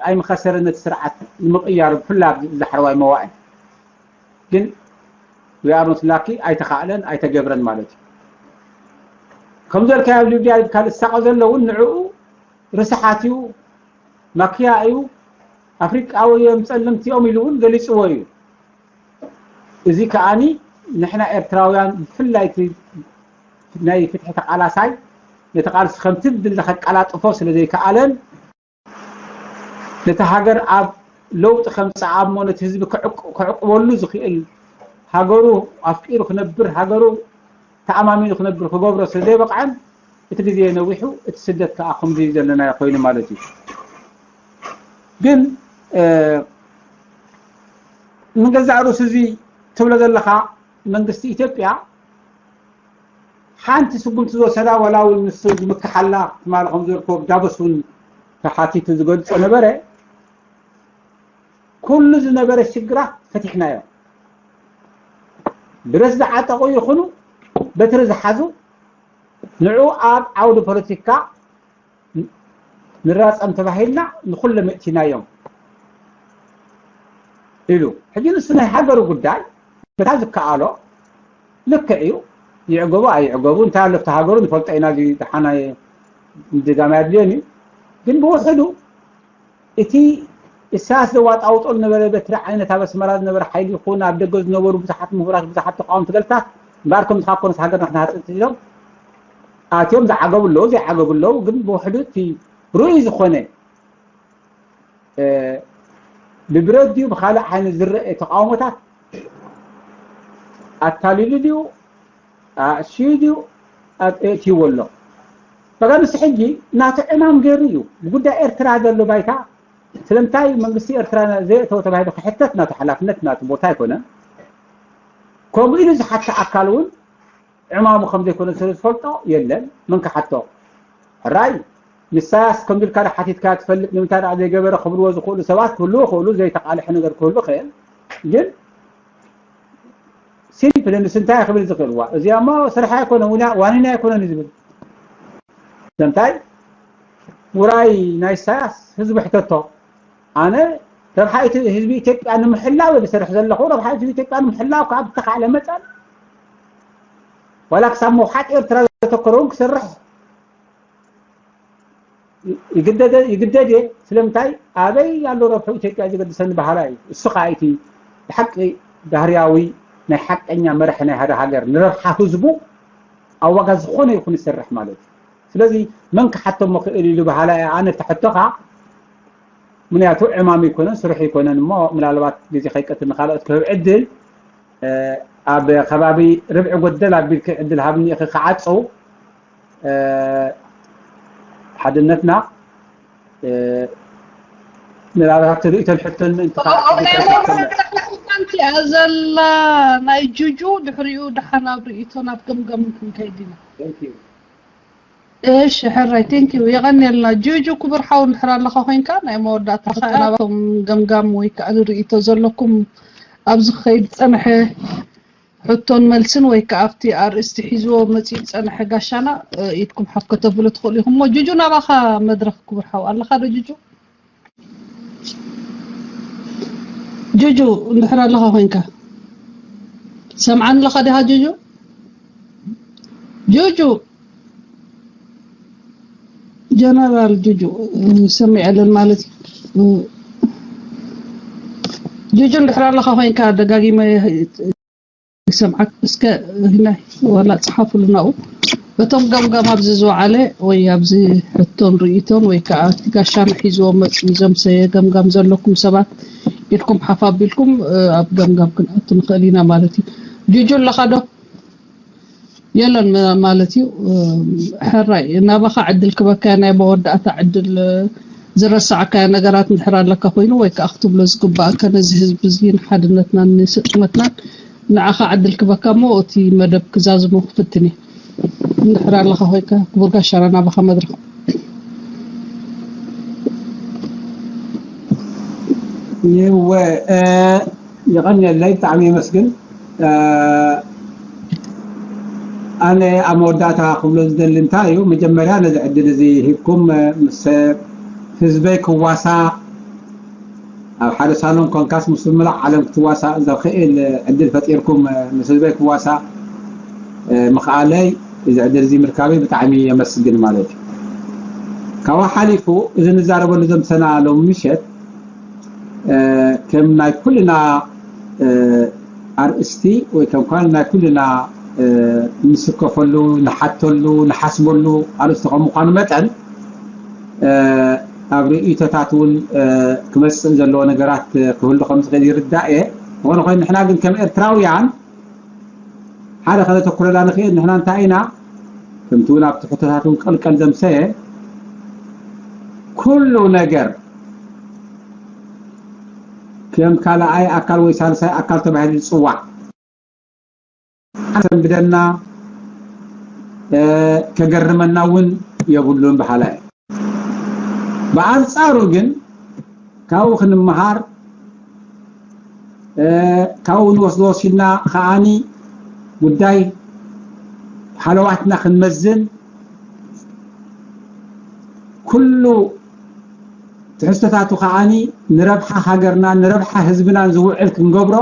ኣይምኸሰረ ነቲ ስርዓት ንምቕያሩ ብፍላይ ኣብዚ ዛሕረዋይ መዋእል ግን we are not lucky ኣይተኻእለን ኣይተገብረን ማለት እዩ ከምዚ በልካዮ ኣብ ሊብያ ካልእ ዝሳቐ ዘሎ እውን ንዕኡ ርስሓት እዩ ማክያ እዩ ኣፍሪቃዊ እዮም ጸለምቲ እዮም ኢሉ እውን ገሊጽዎ እዩ እዚ ከዓኒ ንሕና ኤርትራውያን ብፍላይ ናይ ፍትሒ ተቃላሳይ ነቲ ቃልሲ ከምቲ ዝድለ ከቀላጥፎ ስለ ዘይከኣለን ነቲ ሃገር ኣብ ለውጢ ከምፅኣ እሞ ነቲ ህዝቢ ከዕቁበሉ ዝኽእል ሃገሩ ኣፍቂሩ ክነብር ሃገሩ ተኣማሚኑ ክነብር ክገብሮ ስለ ዘይበቕዐን እቲ ግዜ ነዊሑ፣ እቲ ስደት ከዓ ከምዚ ዘለናዮ ኮይኑ ማለት እዩ። ግን እ፣ ንገዛእ ርእሱ እዚ ትብሎ ዘለኻ መንግስቲ ኢትዮጵያ ሓንቲ ስጉምቲ ዝወሰዳ ዋላ እውን ንሱ ዝምክሓላ ትማሊ ከም ዝበልክዎ ዳቦስ እውን ተሓቲቱ ዝገልጾ ነበረ። ኩሉ ዝነበረ ሽግራት ፈቲሕናዮ። ብረት ዝዓጠቑ ይኹኑ በትሪ ዝሓዙ ንዑ ኣብ ዓውዲ ፖለቲካ ንራጸም ተባሂልና ንኹሎም የእቲናዮም ኢሉ። ሕጂ ንሱ ናይ ሃገሩ ጉዳይ በታ ዝከኣሎ ልክዕ እዩ። ይዕገቡ ኣይዕገቡ እንታይ ኣሎ ኣብቲ ሃገሩ ንፈልጦ ኢና። እዚ ደሓናይ ምድጋም ኣየድልዮን እዩ። ግን ብውሕዱ እቲ ኢሳያስ ዘዋጣውጦ ዝነበረ በትሪ ዓይነት ኣብ ኣስመራ ዝነበረ ሓይሊ ይኹን ኣብ ደገ ዝነበሩ ብዙሓት ምሁራት ብዙሓት ተቃወምቲ ገልታት እምበኣር ከምዚ ካብ ኮነስ ሃገርና ክንሃፅእ ኢሎም ኣትዮም ዝዓገቡ ኣለዉ ዘይዓገቡ ኣለዉ። ግን ብውሕዱ እቲ ርኡይ ዝኾነ እ፣ ብብረት ድዩ ብኻልእ ዓይነት ዝረአ ተቃውሞታት ኣታሊሉ ድዩ ኣእሽዩ ድዩ ኣእትይዎ ኣሎ? በቃ ንሱ ሕጂ ናቱ ዕማም ገይሩ እዩ ብጉዳይ ኤርትራ ዘሎ ባይታ። ስለምንታይ መንግስቲ ኤርትራ ዘየእተወ ተባሂሉ ክሕተት ናቱ ሓላፍነት ናቱ ቦታ ኣይኮነን። ከምኡ ኢሉ ዝሓተ ኣካል እውን ዕማሙ ከም ዘይኮነ ስለ ዝፈልጦ የለን መን ክሓቶ። ሕራይ ንሳያስ ከምዚ ኢልካ ዶ ሓቲትካ ትፈልጥ ንምንታይ ደኣ ዘይገበረ ክብልዎ ዝኽእሉ ሰባት ክህልዉ ይኽእሉ ዘይተቃልሐ ነገር ክህሉ ይኽእል። ግን ሲምፕሊ ንሱ እንታይ ክብል ዝኽእል እዋ እዚኣ እሞ ስርሓ ኣይኮነ ዋኒና ኣይኮነን እዩ ዝብል። ስለምንታይ ውራይ ናይ ኢሳያስ ህዝቢ ሕተቶ ኣነ ረብሓ ህዝቢ ኢትዮጵያ ንምሕላው ዝሰርሕ ዘለኹ ረብሓ ህዝቢ ኢትዮጵያ ንምሕላው ካብ ዝተኻእለ መጠን ዋላ ክሳብ ምውሓጥ ኤርትራ ዘተኮረ እውን ክሰርሕ ይግደደ ይግደድ እየ። ስለምንታይ ኣበይ ኣሎ ረብሑ ኢትዮጵያ ዝገድሰኒ በሃላ እዩ። እሱ ከዓ እቲ ብሓቂ ባህርያዊ ናይ ሓቀኛ መራሒ ናይ ሓደ ሃገር ንረብሓ ህዝቡ ኣብ ዋጋ ዝኾነ ይኹን ይሰርሕ ማለት እዩ። ስለዚ መን ክሓቶ እሞ ክእል ኢሉ በሃላ እየ ኣነ ተሕቶኻ ምክንያቱ ዕማም ይኮነን ስሩሕ ይኮነን እሞ ምናልባት ግዜ ከይቀትል ንካልኦት ክህብ ዕድል ኣብ ከባቢ ርብዒ ጎደል ኣቢልኪ ዕድል ሃብኒ ኢኺ ክዓጽው ሓድነትና ምናልባት ርኢቶን ሕቶን ምእንቲ እያ ዘላ ናይ ጁጁ ድሕሪኡ ደሓን ኣብ ርኢቶ ናብ ገምገም ክንከይድ ኢና። እሺ ሕራይ ቴንኪው የቐንየልና ጁጁ ክቡር ሓው እንድሕር ኣለኻ ኮይንካ ናይ መወዳእታ ከኣ ናባቶም ገምጋም ወይ ከዓ ንርእይቶ ዘለኩም ኣብዚ ክኸይድ ዝጸንሐ ሕቶን መልስን ወይ ከዓ ኣብቲ ኣርእስቲ ሒዝዎ መጺኡ ዝጸንሐ ጋሻና ኢድኩም ሓፍ ከተብሉ ትኽእሉ ኢኹም እሞ ጁጁ ናባኻ መድረኽ ክቡር ሓው ኣለኻ ዶ ጁጁ ጁጁ እንድሕር ኣለኻ ኮይንካ ሰምዓኒ ኣለኻ ዲኻ ጁጁ ጁጁ ጀነራል ጁጁ ሰሚዐለን ማለት እዩ ጁጁ እንድሕር ኣለኻ ኮይንካ ደጋጊመ ይሰምዓክ እስከ ናይ ዋላ ጸሓፉሉ ናኡ እቶም ገምጋም ኣብዚ ዝወዓለ ወይ ኣብዚ ሕቶን ርእይቶን ወይ ከዓ እቲ ጋሻና ሒዝዎ መፅኡ ዘምሰየ ገምጋም ዘለኩም ሰባት ኢድኩም ሓፍ ኣቢልኩም ኣብ ገምጋም ክንኣቱ ንኽእል ኢና ማለት እዩ ጁጁ ኣለኻ ዶ የለን ማለት እዩ ሕራይ ናባኻ ዕድል ክበካ ናይ መወዳእታ ዕድል ዝረሳዕካዮ ነገራት እንድሕር ኣለካ ኮይኑ ወይ ከዓ ክትብሎ ዝግባእካ ነዚ ህዝቢ እዚ ንሓድነትናን ንስጥመትናን ንዓኻ ዕድል ክበካ እሞ እቲ መደብ ክዛዝሞ ክፍትን እየ እንድሕር ኣለካ ኮይካ ክቡር ጋሻና ናባኻ መድረኽ ይወ የቐንየለይ ብጣዕሚ የመስግን ኣነ ኣብ መወዳእታ ክብሎ ዝደሊ እንታይ እዩ መጀመርያ ነዚ ዕድል እዚ ሂብኩም ምስ ህዝበይ ክዋሳእ ኣብ ሓደ ሳሎን ኮንካስ ምስ ምሉእ ዓለም ክትዋሳእ ዘኽእል ዕድል ፈጢርኩም ምስ ህዝበይ ክዋሳእ ምኽኣለይ እዚ ዕድል እዚ ምርካበይ ብጣዕሚ የመስግን ማለት እዩ። ካብኡ ሓሊፉ እዚ ንዛረበሉ ዘምሰና ሎሚ ምሸት ከም ናይ ኩልና ኣርእስቲ ወይ ከም ኳን ናይ ኩልና ንስከፈሉ፣ ንሓተሉ፣ ንሓስበሉ ኣርእስቲ ከም ምዃኑ መጠን ኣብ ርእይቶታት እውን ክመፅእ ዘለዎ ነገራት ክህሉ ከም ዝኽእል ይርዳእ እየ። ዝኾነ ኮይኑ ንሕና ግን ከም ኤርትራውያን ሓደ ከነተኩረላ ንኽእል ንሕና እንታይ ኢና ከምቲ እውን ኣብቲ ሕቶታት እውን ቀልቀል ዘምሰየ፣ ኩሉ ነገር ከም ካልኣይ ኣካል ወይ ሳልሳይ ኣካል ተባሂሉ ዝፅዋዕ ሰንብደና፣ እ፣ ከገርመና እውን የብሉን በሃላይ። ብኣንፃሩ ግን ካብኡ ክንመሃር፣ እ፣ ካብኡ ንወስዶ ወሲድና ከዓኒ ጉዳይ ሃለዋትና ክንመዝን፣ ኩሉ ትሕዝቶታቱ ከዓኒ ንረብሓ ሃገርና ንረብሓ ህዝብናን ዝውዕል ክንገብሮ፣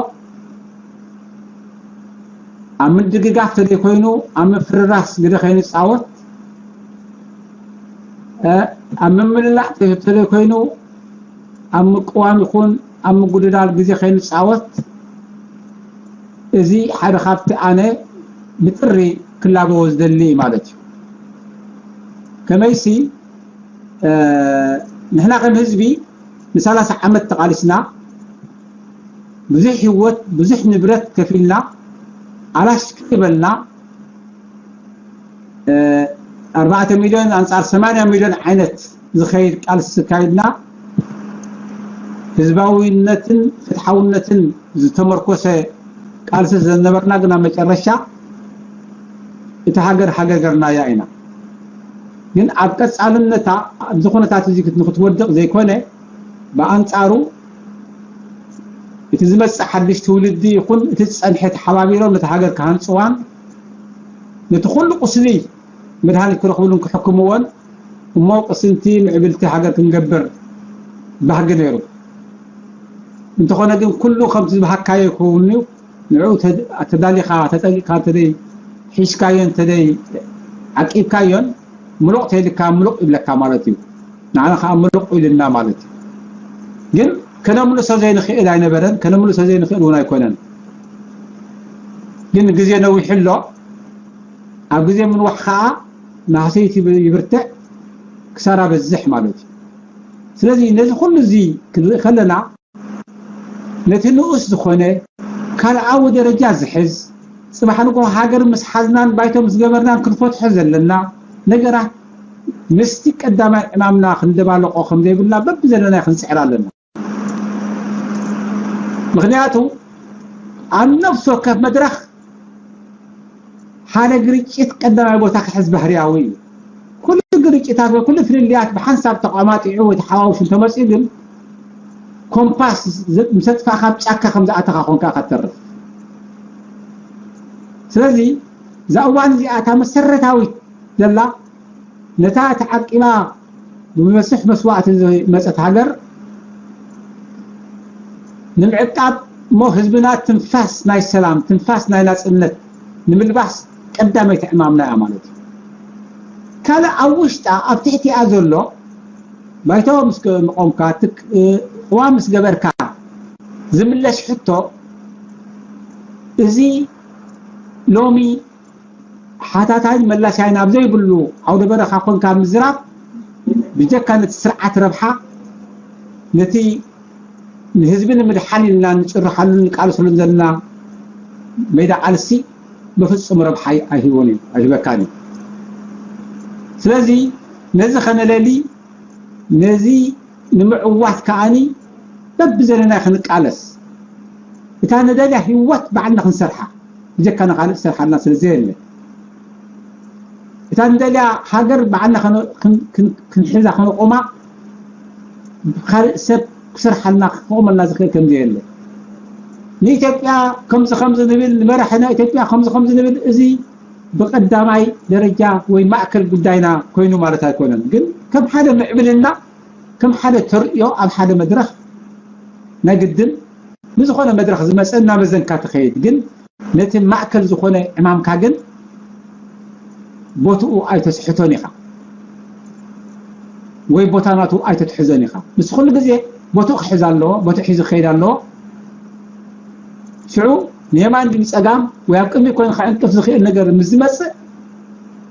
ኣብ ምድግጋፍ ተደይ ኮይኑ ኣብ ምፍርራስ ግደ ከይንፃወት፣ እ፣ ኣብ ምምላእ ተደይ ኮይኑ ኣብ ምቅዋም ይኹን ኣብ ምጉድዳል ግዜ ከይንፃወት፣ እዚ ሓደ ካብቲ ኣነ ብጥሪ ክላበዎ ዝደሊ እዩ ማለት እዩ። ከመይሲ፣ እ፣ ንሕና ከም ህዝቢ ንሰላሳ ዓመት ተቓሊስና፣ ብዙሕ ህይወት፣ ብዙሕ ንብረት ከፊልና፣ ኣላሽ ከይበልና፣ እ፣ ኣርባዕተ ሚልዮን ኣንጻር ሰማንያ ሚልዮን ዓይነት ዝኸይድ ቃልሲ ካይድና፣ ህዝባዊነትን ፍትሓውነትን ዝተመርኮሰ ቃልሲ ዘነበርና፣ ግን ኣብ መጨረሻ እታ ሃገር ሃገር ገርናያ ኢና። ግን ኣብ ቀጻልነታ ኣብዚ ኩነታት እዚ ክት-፣ ንክትወድቕ ዘይኮነ፣ ብኣንጻሩ እቲ ዝመጽእ ሓድሽ ትውልዲ ይኹን እቲ ዝጸንሐ ተሓባቢሮም ነቲ ሃገር ክሃንጽዋን ነቲ ኩሉ ቁስሊ መድሃኒት ክረኽብሉን ክሕክምዎን እሞ ቅስንቲ ምዕብልቲ ሃገር ክንገብር ባህጊ ነይሩ። እንተኾነ ግን ኩሉ ከምቲ ዝበሃካዮ ይኸውን እዩ። ንዕኡ ተ-፣ ተዳሊኻ፣ ተጠንቂቕካ እንተደይ ሒዝካዮ፣ እንተደይ ዓቂብካዮን፣ ምሉቕ ተይልካ ምሉቕ ይብለካ ማለት እዩ። ንዓና ከዓ ምሉቕ ኢሉና ማለት እዩ። ግን ከነምልሶ ዘይንኽእል ኣይነበረን፣ ከነምልሶ ዘይንኽእል እውን ኣይኮነን። ግን ግዜ ነዊሑ ኣሎ። ኣብ ግዜ ምንዋሕ ከዓ ናህሰይቲ ይብርትዕ፣ ክሳራ በዝሕ ማለት እዩ። ስለዚ ነዚ ኩሉ እዚ ክንርኢ ከለና፣ ነቲ ንኡስ ዝኾነ ካልኣዊ ደረጃ ዝሕዝ፣ ጽባሕ ንግሆ ሃገር ምስ ሓዝናን ባይቶ ምስ ገበርናን ክንፈትሖ ዘለና ነገራት ምስቲ ቀዳማይ ዕማምና ክንደባለቆ ከም ዘይብልና በብዘለናዮ ክንጽዕር ኣለና። ምኽንያቱ ኣብ ነፍሲ ወከፍ መድረኽ ሓደ ግርጭት ቀዳማይ ቦታ ክሕዝ ባህርያዊ እዩ። ኩሉ ግርጭታት ወይ ኩሉ ፍልልያት ብሓንሳብ ተቋማጢዑ ወይ ተሓዋውሹ እንተመፅኡ ግን ኮምፓስ ዘ-፣ ምስ ኣጥፋእካ ኣብ ጫካ ከም ዝኣተኻ ኮንካ ኢኻ ትተርፍ። ስለዚ እዛ እዋን እዚኣ እታ መሰረታዊት ዘላ ነታ ተዓቂባ ብመስሕ መስዋእቲ ዝመፀት ሃገር ንምዕቃብ እሞ ህዝብና ትንፋስ ናይ ሰላም፣ ትንፋስ ናይ ናፅነት ንምልባስ ቀዳመይቲ ዕማምና እያ ማለት እዩ። ካልእ ኣብ ውሽጣ ኣብ ትሕቲኣ ዘሎ ባይቶ ምስ መቆምካ፣ ትክ-፣ ቅዋም ምስ ገበርካ ዝምለስ ሕቶ፣ እዚ ሎሚ ሓታታይን መላስያይን ኣብ ዘይብሉ ዓውደ በረኻ ኮንካ ምዝራብ፣ ብጀካ ነቲ ስርዓት ረብሓ፣ ነቲ ንህዝቢ ንምድሓን ኢልና ንጭርሓሉን ንቃልሰሉን ዘለና ሜዳ ቃልሲ ብፍጹም ረብሓ ኣይ-፣ ኣይህቦን እዩ፣ ኣይህበካን እዩ። ስለዚ ነዚ ከነለሊ፣ ነዚ ንምዕዋት ከኣኒ በብዘለና ክንቃለስ፣ እታ ንደልያ ህይወት ባዕልና ክንሰርሓ፣ ብጀካ ንኻልእ ዝሰርሓልና ስለ ዘየለ፣ እታ ንደልያ ሃገር ባዕልና ከነ-፣ ክን-፣ ክን-፣ ክንሕዛ፣ ከነቆማ፣ ካልእ ሰብ ክሰርሓልና፣ ክቆመልና ዝኽእል ከም ዘየለ፣ ንኢትዮጵያ ከምዚ ከምዚ ንብል፣ ንመራሕና ኢትዮጵያ ከምዚ ከምዚ ንብል፣ እዚ ብቀዳማይ ደረጃ ወይ ማእከል ጉዳይና ኮይኑ ማለት ኣይኮነን። ግን ከም ሓደ ምዕብልና፣ ከም ሓደ ተርእዮ ኣብ ሓደ መድረኽ ናይ ግድን ብዝኾነ መድረኽ ዝመፀ እናመዘንካ ትኸይድ። ግን ነቲ ማእከል ዝኾነ ዕማምካ ግን ቦትኡ ኣይተስሕቶን ኢኻ ወይ ቦታ ናቱ ኣይተትሕዞን ኢኻ። ምስ ኩሉ ግዜ ቦትኡ ክሕዝ ኣለዎ፣ ቦትኡ ሒዙ ክኸይድ ኣለዎ። ሽዑ ንየማን ድዩ ንጸጋም ወይ ኣብ ቅድሚ ኮይኑ ክዕንቅፍ ዝኽእል ነገር ምስ ዝመጽእ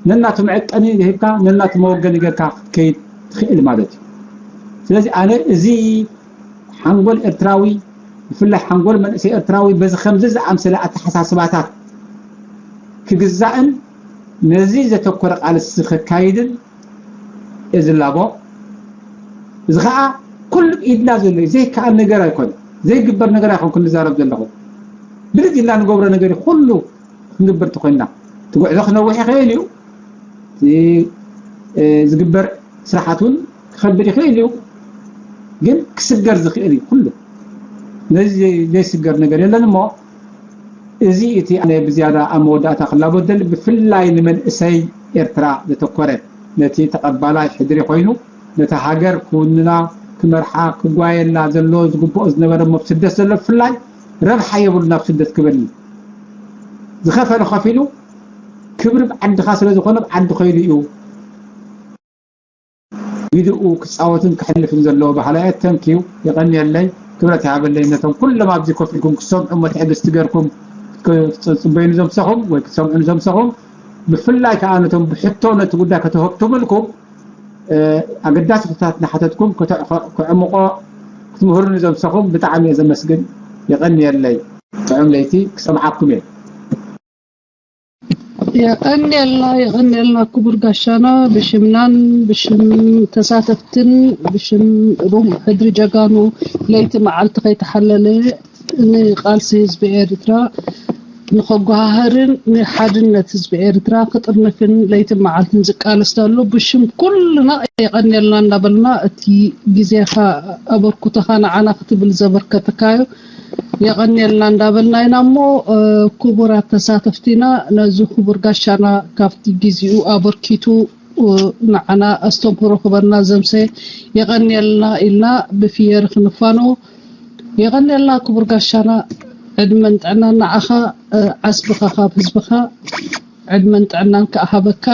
ነናቱ መዐቀኒ ሂብካ፣ ነናቱ መወገኒ ጌርካ ክትከይድ ትኽእል ማለት እዩ። ስለዚ ኣነ እዚ ሓንጎል ኤርትራዊ፣ ብፍላይ ሓንጎል መንእሰይ ኤርትራዊ በዚ ከምዚ ዝኣምሰለ ኣተሓሳስባታት ክግዛእን ነዚ ዘተኮረ ቃልሲ ከካይድን እየ ዝላቦ። እዚ ከዓ ኩሉ ብኢድና ዘሎ እዩ። ዘይከኣል ነገር ኣይኮነ፣ ዘይግበር ነገር ኣይኮንኩ ንዛረብ ዘለኹ። ብድድ ኢልና ንገብሮ ነገር እዩ። ኩሉ ክንግበር ተኮይንና፣ እቲ ጉዕዞ ክነውሕ ይኽእል እዩ። እቲ ዝግበር ስራሓት እውን ክኸብድ ይኽእል እዩ። ግን ክስገር ዝኽእል እዩ ኩሉ። ነዚ ዘይስገር ነገር የለን እሞ፣ እዚ እቲ ኣነ ብዝያዳ ኣብ መወዳእታ ክላቦ ደሊ፣ ብፍላይ ንመንእሰይ ኤርትራ ዘተኮረ፣ ነቲ ተቐባላይ ሕድሪ ኮይኑ ነታ ሃገር ክውንና፣ ክመርሓ፣ ክጓየላ ዘለዎ ዝግብኦ ዝነበረ እሞ ብስደት ዘሎ ብፍላይ ረብሓ የብሉን ኣብ ስደት ክበሊ። ዝኸፈለ ከፊሉ ክብሪ ብዓድኻ ስለ ዝኾነ ብዓዲ ከይዱ እዩ ግድኡ ክጻወትን ክሕልፍን ዘለዎ ባህላ እየ። ተንኪዩ የቐንየለይ ክብረት ይሃበለይ። ነቶም ኩሎም ኣብዚ ኮፍ ኢልኩም ክሰምዑ እሞ ትዕግስቲ ገርኩም ክትጽበዩ ንዘምሰኹም ወይ ክትሰምዑ ንዘምሰኹም ብፍላይ ከዓ ነቶም ብሕቶ ነቲ ጉዳይ ከተህብትምልኩም ኣገዳሲ ሕቶታት እናሓተትኩም ክዕምቆ ክትምህሩ ንዘምሰኹም ብጣዕሚ እየ ዘመስግን። የቐንየለይ። ጥዑም ለይቲ ክሰምዓኩም እየ። የቐንየልና የቐንየልና ክቡር ጋሻና ብሽምናን ብሽም ተሳተፍትን ብሽም ሩም ሕድሪ ጀጋኑ ለይቲ መዓልቲ ከይተሓለለ ንቃልሲ ህዝቢ ኤርትራ ንኸጓሃህርን ንሓድነት ህዝቢ ኤርትራ ክጥርንፍን ለይትን መዓልትን ዝቃለስ ዘሎ ብሽም ኩልና የቐንየልና እንዳበልና እቲ ግዜኻ ኣበርክቶኻ ንዓና ክትብል ዘበርከትካዮ የቐንየልና እንዳበልና ኢና እሞ ክቡራት ተሳተፍቲና ነዚ ክቡር ጋሻና ካብቲ ግዜኡ ኣበርኪቱ ንዓና ኣስተምህሮ ክበና ዘምሰ የቐንየልና ኢልና ብፍየር ክንፋኖ የቐንየልና ክቡር ጋሻና ዕድመን ጥዕናን ንዓኻ ዓስብኻ ካብ ህዝብኻ ዕድመን ጥዕናን ክኣሃበካ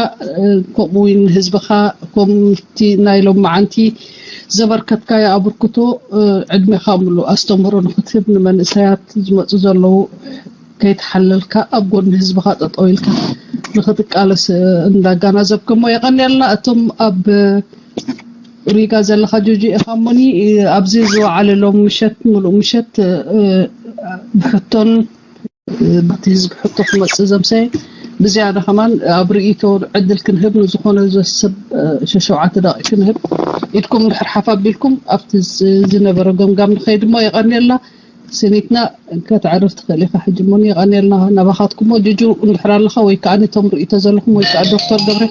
ከምኡ እውን ህዝብኻ ከምቲ ናይ ሎም መዓንቲ ዘበርከትካዮ ኣበርክቶ ዕድሜኻ ምሉ ኣስተምህሮ ንክትህብ ንመንእሰያት ዝመፁ ዘለዉ ከይተሓለልካ ኣብ ጎኒ ህዝብኻ ጠጠው ኢልካ ንክትቃለስ እንዳጋናዘብከሞ የቐንየልና እቶም ኣብ ሪጋ ዘለካ ጆጆ ኢኻ እሞኒ ኣብዚ ዝወዓለ ሎም ምሸት ምሉእ ምሸት ብሕቶን በቲ ህዝቢ ሕቶ ክመፅእ ዘምሰ ብዝያዳ ከማን ኣብ ርእይቶ ዕድል ክንህብ ንዝኾነ ዘስብ ሸሸውዓተ ደቂ ክንህብ ኢድኩም ድሕር ሓፍ ኣቢልኩም ኣብቲ ዝነበረ ገምጋም ንኸይድ እሞ የቐንየልና ስኒትና ከተዕርፍ ትኽእል ኢኻ ሕጂ እሞ የቐንየልና ናባኻትኩሞ ጅጁ እንድሕር ኣለኻ ወይ ከዓ ነቶም ርእይቶ ዘለኹም ወይ ከዓ ዶክተር ገብረ